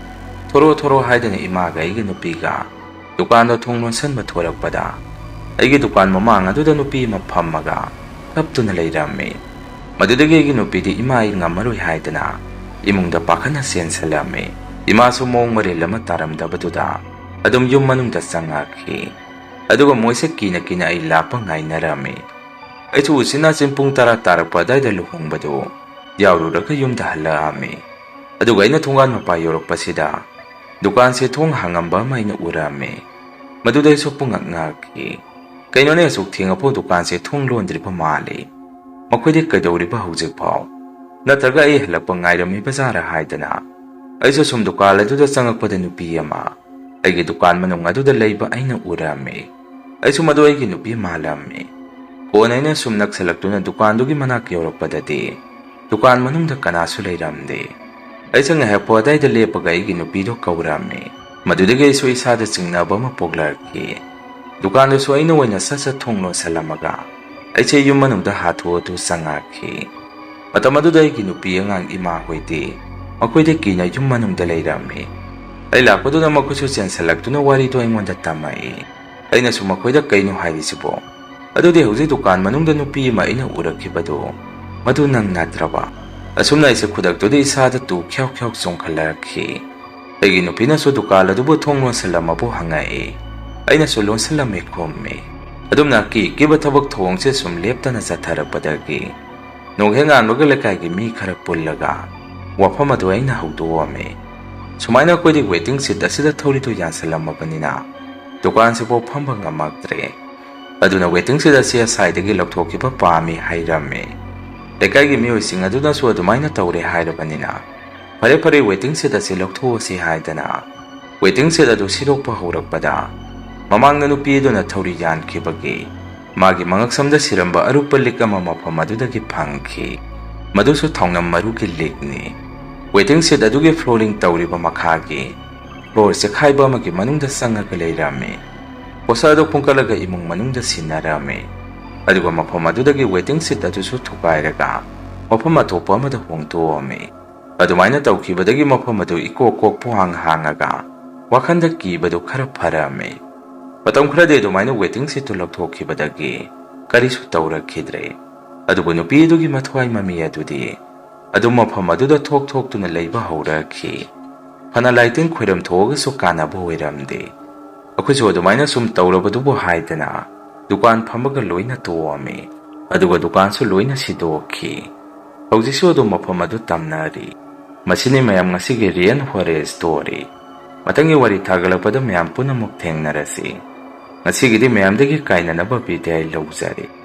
ꯊꯣꯔꯛꯑꯣ, ꯊꯣꯔꯛꯑꯣ" ꯍꯥꯏꯗꯅ ꯏꯃꯥꯒ ꯑꯩꯒꯤ ꯅꯨꯄꯤꯒ ꯗꯨꯀꯥꯟꯗꯣ ꯊꯣꯡ ꯂꯣꯟꯁꯟꯕ ꯊꯣꯔꯛꯄꯗ ꯑꯩꯒꯤ ꯗꯨꯀꯥꯟ ꯃꯃꯥꯡ ꯑꯗꯨꯗ ꯅꯨꯄꯤ ꯑꯃ ꯐꯝꯃꯒ ꯀꯞꯇꯨꯅ ꯂꯩꯔꯝꯃꯤ꯫ ꯃꯗꯨꯗꯒꯤ ꯑꯩꯒꯤ ꯅꯨꯄꯤꯗꯤ "ꯏꯃꯥ, ꯑꯩ ꯉꯝꯃꯔꯣꯏ" ꯍꯥꯏꯗꯅ ꯏꯃꯨꯡꯗ ꯄꯥꯈꯠꯅ ꯆꯦꯟꯁꯤꯜꯂꯝꯃꯤ꯫ ꯏꯃꯥꯁꯨ ꯃꯑꯣꯡ ꯃꯔꯤꯜ ꯑꯃ ꯇꯥꯔꯝꯗꯕꯗꯨꯗ ꯑꯗꯨꯝ ꯌꯨꯝ ꯃꯅꯨꯡꯗ ꯆꯪꯉꯛꯈꯤ꯫ ꯑꯗꯨꯒ ꯃꯣꯏꯁꯦ ꯀꯤꯅ ꯀꯤꯅ ꯑꯩ ꯂꯥꯛꯄ ꯉꯥꯏꯅꯔꯝꯃꯤ꯫ ꯑꯩꯁꯨ ꯎꯆꯤꯟ ꯅꯥꯆꯤꯟ ꯄꯨꯡ ꯇꯔꯥ ꯇꯥꯔꯛꯄ ꯑꯗꯥꯏꯗ ꯂꯨꯍꯣꯡꯕꯗꯨ ꯌꯥꯎꯔꯨꯔꯒ ꯌꯨꯝꯗ ꯍꯜꯂꯛꯑꯝꯃꯤ꯫ ꯑꯗꯨꯒ ꯑꯩꯅ ꯊꯣꯡꯒꯥꯟ ꯃꯄꯥ ꯌꯧꯔꯛꯄꯁꯤꯗ ꯗꯨꯀꯥꯟꯁꯦ ꯊꯣꯡ ꯍꯥꯡꯉꯝꯕ ꯑꯃ ꯑꯩꯅ ꯎꯔꯝꯃꯤ꯫ ꯃꯗꯨꯗ ꯑꯩꯁꯨ ꯄꯨꯡꯉꯛ ꯉꯛꯈꯤ꯫ "ꯀꯩꯅꯣꯅꯦ, ꯑꯁꯨꯛ ꯊꯦꯡꯉꯐꯥꯎ ꯗꯨꯀꯥꯟꯁꯦ ꯊꯣꯡ ꯂꯣꯟꯗ꯭ꯔꯤꯕ ꯃꯥꯜꯂꯤ꯫ ꯃꯈꯣꯏꯗꯤ ꯀꯩꯗꯧꯔꯤꯕ ꯍꯧꯖꯤꯛꯐꯥꯎ? ꯅꯠꯇ꯭ꯔꯒ ꯑꯩ ꯍꯜꯂꯛꯄ ꯉꯥꯏꯔꯝꯃꯤꯕ ꯖꯥꯔꯥ?" ꯍꯥꯏꯗꯅ ꯑꯩꯁꯨ ꯁꯨꯝ ꯗꯨꯀꯥꯟ ꯑꯗꯨꯗ ꯆꯪꯉꯛꯄꯗ ꯅꯨꯄꯤ ꯑꯃ ꯑꯩꯒꯤ ꯗꯨꯀꯥꯟ ꯃꯅꯨꯡ ꯑꯗꯨꯗ ꯂꯩꯕ ꯑꯩꯅ ꯎꯔꯝꯃꯤ꯫ ꯑꯩꯁꯨ ꯃꯗꯨ ꯑꯩꯒꯤ ꯅꯨꯄꯤ ꯃꯥꯜꯂꯝꯃꯤ꯫ ꯀꯣꯟꯅ ꯑꯩꯅ ꯁꯨꯝ ꯅꯛꯁꯜꯂꯛꯇꯨꯅ ꯗꯨꯀꯥꯟꯗꯨꯒꯤ ꯃꯅꯥꯛ ꯌꯧꯔꯛꯄꯗꯗꯤ ꯗꯨꯀꯥꯟ ꯃꯅꯨꯡꯗ ꯀꯅꯥꯁꯨ ꯂꯩꯔꯝꯗꯦ꯫ ꯑꯩꯁꯨ ꯉꯥꯏꯍꯥꯛ ꯄꯣ ꯑꯗꯥꯏꯗ ꯂꯦꯞꯄꯒ ꯑꯩꯒꯤ ꯅꯨꯄꯤꯗꯣ ꯀꯧꯔꯝꯃꯤ꯫ ꯃꯗꯨꯗꯒꯤ ꯑꯩꯁꯨ ꯏꯁꯥꯗ ꯆꯤꯡꯅꯕ ꯑꯃ ꯄꯣꯛꯂꯛꯈꯤ꯫ ꯗꯨꯀꯥꯟꯗꯨꯁꯨ ꯑꯩꯅ ꯑꯣꯏꯅ ꯁꯠ ꯁꯠ ꯊꯣꯡ ꯂꯣꯟꯁꯤꯜꯂꯝꯃꯒ ꯑꯩꯁꯦ ꯌꯨꯝ ꯃꯅꯨꯡꯗ ꯍꯥꯊꯨ ꯍꯥꯊꯨ ꯆꯪꯉꯛꯈꯤ꯫ ꯃꯇꯝ ꯑꯗꯨꯗ ꯑꯩꯒꯤ ꯅꯨꯄꯤ ꯑꯉꯥꯡ ꯏꯃꯥ ꯍꯣꯏꯗꯤ ꯃꯈꯣꯏꯗ ꯀꯤꯅ ꯌꯨꯝ ꯃꯅꯨꯡꯗ ꯂꯩꯔꯝꯃꯤ꯫ ꯑꯩ ꯂꯥꯛꯄꯗꯨꯗ ꯃꯈꯣꯏꯁꯨ ꯆꯦꯟꯁꯤꯜꯂꯛꯇꯨꯅ ꯋꯥꯔꯤꯗꯣ ꯑꯩꯉꯣꯟꯗ ꯇꯝꯃꯛꯏ꯫ ꯑꯩꯅꯁꯨ ꯃꯈꯣꯏꯗ "ꯀꯩꯅꯣ ꯍꯥꯏꯔꯤꯁꯤꯕꯣ? ꯑꯗꯨꯗꯤ ꯍꯧꯖꯤꯛ ꯗꯨꯀꯥꯟ ꯃꯅꯨꯡꯗ ꯅꯨꯄꯤ ꯑꯃ ꯑꯩꯅ ꯎꯔꯛꯈꯤꯕꯗꯨ ꯃꯗꯨ ꯅꯪ ꯅꯠꯇ꯭ꯔꯕ?" ꯑꯁꯨꯝꯅ ꯑꯩꯁꯦ ꯈꯨꯗꯛꯇꯨꯗ ꯏꯁꯥꯗ ꯇꯨ ꯈ꯭ꯌꯥꯎ ꯈ꯭ꯌꯥꯎ ꯆꯣꯡꯈꯠꯂꯛꯈꯤ꯫ ꯑꯩꯒꯤ ꯅꯨꯄꯤꯅꯁꯨ ꯗꯨꯀꯥꯟ ꯑꯗꯨꯕꯨ ꯊꯣꯡ ꯂꯣꯟꯁꯤꯜꯂꯝꯃꯕꯨ ꯍꯪꯉꯛꯏ꯫ ꯑꯩꯅꯁꯨ ꯂꯣꯟꯁꯤꯜꯂꯝꯃꯦ ꯈꯨꯝꯃꯤ꯫ ꯑꯗꯨꯝꯅ ꯑꯀꯤ ꯑꯀꯤꯕ ꯊꯕꯛ ꯊꯧꯑꯣꯡꯁꯦ ꯁꯨꯝ ꯂꯦꯞꯇꯅ ꯆꯠꯊꯔꯛꯄꯗꯒꯤ ꯅꯣꯡ ꯍꯦꯛ ꯉꯥꯟꯕꯒ ꯂꯩꯀꯥꯏꯒꯤ ꯃꯤ ꯈꯔ ꯄꯨꯜꯂꯒ ꯋꯥꯐꯝ ꯑꯗꯨ ꯑꯩꯅ ꯍꯧꯗꯣꯛꯑꯝꯃꯤ꯫ ꯁꯨꯃꯥꯏꯅ ꯑꯩꯈꯣꯏꯗꯤ waiting seat ꯑꯁꯤꯗ ꯊꯧꯔꯤꯗꯨ ꯌꯥꯟꯁꯤꯜꯂꯝꯃꯕꯅꯤꯅ ꯗꯨꯀꯥꯟꯁꯤꯐꯥꯎ ꯐꯝꯕ ꯉꯝꯃꯛꯇ꯭ꯔꯦ꯫ ꯑꯗꯨꯅ waiting seat ꯑꯁꯤ ꯑꯁꯥꯏꯗꯒꯤ ꯂꯧꯊꯣꯛꯈꯤꯕ ꯄꯥꯝꯃꯤ ꯍꯥꯏꯔꯝꯃꯤ꯫ ꯂꯩꯀꯥꯏꯒꯤ ꯃꯤꯑꯣꯏꯁꯤꯡ ꯑꯗꯨꯅꯁꯨ ꯑꯗꯨꯃꯥꯏꯅ ꯇꯧꯔꯦ ꯍꯥꯏꯔꯕꯅꯤꯅ ꯐꯔꯦ ꯐꯔꯦ, waiting seat ꯑꯁꯤ ꯂꯧꯊꯣꯛꯑꯁꯤ ꯍꯥꯏꯗꯅ waiting seat ꯑꯗꯨ ꯁꯤꯗꯣꯛꯄ ꯍꯧꯔꯛꯄꯗ ꯃꯃꯥꯡꯗ ꯅꯨꯄꯤ ꯑꯗꯨꯅ ꯊꯧꯔꯤ ꯌꯥꯟꯈꯤꯕꯒꯤ ꯃꯥꯒꯤ ꯃꯉꯛꯁꯝꯗ ꯁꯤꯔꯝꯕ ꯑꯔꯨꯞꯄ ꯂꯤꯛ ꯑꯃ ꯃꯐꯝ ꯑꯗꯨꯗꯒꯤ ꯐꯪꯈꯤ꯫ ꯃꯗꯨꯁꯨ ꯊꯥꯎꯅꯝ ꯃꯔꯨꯒꯤ ꯂꯤꯛꯅꯤ꯫ Waiting seat ꯑꯗꯨꯒꯤ flooring ꯇꯧꯔꯤꯕ ꯃꯈꯥꯒꯤ floor ꯆꯦꯈꯥꯏꯕ ꯑꯃꯒꯤ ꯃꯅꯨꯡꯗ ꯆꯪꯉꯒ ꯂꯩꯔꯝꯃꯤ꯫ ꯄꯣꯠꯁꯛ ꯑꯗꯨ ꯈꯣꯝꯀꯠꯂꯒ ꯏꯃꯨꯡ ꯃꯅꯨꯡꯗ ꯁꯤꯟꯅꯔꯝꯃꯤ꯫ ꯑꯗꯨꯒ ꯃꯐꯝ ꯑꯗꯨꯗꯒꯤ waiting seat ꯑꯗꯨꯁꯨ ꯊꯨꯒꯥꯏꯔꯒ ꯃꯐꯝ ꯑꯇꯣꯞꯄ ꯑꯃꯗ ꯍꯣꯡꯗꯣꯛꯑꯝꯃꯤ꯫ ꯑꯗꯨꯃꯥꯏꯅ ꯇꯧꯈꯤꯕꯗꯒꯤ ꯃꯐꯝ ꯑꯗꯨ ꯏꯀꯣꯛ ꯀꯣꯛ ꯄꯨꯡꯍꯥꯡ ꯍꯥꯡꯉꯒ ꯋꯥꯈꯜꯗ ꯀꯤꯕꯗꯨ ꯈꯔ ꯐꯔꯝꯃꯤ꯫ ꯃꯇꯝ ꯈꯔꯗꯤ ꯑꯗꯨꯃꯥꯏꯅ waiting seat ꯇꯨ ꯂꯧꯊꯣꯛꯈꯤꯕꯗꯒꯤ ꯀꯔꯤꯁꯨ ꯇꯧꯔꯛꯈꯤꯗ꯭ꯔꯦ꯫ ꯑꯗꯨꯕꯨ ꯅꯨꯄꯤ ꯑꯗꯨꯒꯤ ꯃꯊ꯭ꯋꯥꯏ ꯃꯃꯤ ꯑꯗꯨꯗꯤ ꯑꯗꯨꯝ ꯃꯐꯝ ꯑꯗꯨꯗ ꯊꯣꯛ ꯊꯣꯛꯇꯨꯅ ꯂꯩꯕ ꯍꯧꯔꯛꯈꯤ꯫ ꯐꯅ ꯂꯥꯏ ꯇꯤꯟ ꯈꯣꯏꯔꯝ ꯊꯣꯛꯑꯒꯁꯨ ꯀꯥꯟꯅꯕ ꯑꯣꯏꯔꯝꯗꯦ꯫ ꯑꯩꯈꯣꯏꯁꯨ ꯑꯗꯨꯃꯥꯏꯅ ꯁꯨꯝ ꯇꯧꯔꯕꯗꯨꯕꯨ ꯍꯥꯏꯗꯅ ꯗꯨꯀꯥꯟ ꯐꯝꯕꯒ ꯂꯣꯏꯅ ꯇꯣꯛꯑꯝꯃꯤ꯫ ꯑꯗꯨꯒ ꯗꯨꯀꯥꯟꯁꯨ ꯂꯣꯏꯅ ꯁꯤꯗꯣꯛꯈꯤ꯫ ꯍꯧꯖꯤꯛꯁꯨ ꯑꯗꯨꯝ ꯃꯐꯝ ꯑꯗꯨ ꯇꯝꯅꯔꯤ꯫ ꯃꯁꯤꯅꯤ ꯃꯌꯥꯝ ꯉꯁꯤꯒꯤ Rain Horror Story꯫ ꯃꯊꯪꯒꯤ ꯋꯥꯔꯤ ꯊꯥꯒꯠꯂꯛꯄꯗ ꯃꯌꯥꯝ ꯄꯨꯝꯅꯃꯛ ꯊꯦꯡꯅꯔꯁꯤ꯫ ꯉꯁꯤꯒꯤꯗꯤ ꯃꯌꯥꯝꯗꯒꯤ ꯀꯥꯏꯅꯅꯕ ꯕꯤꯗꯥꯏ ꯂꯧꯖꯔꯤ꯫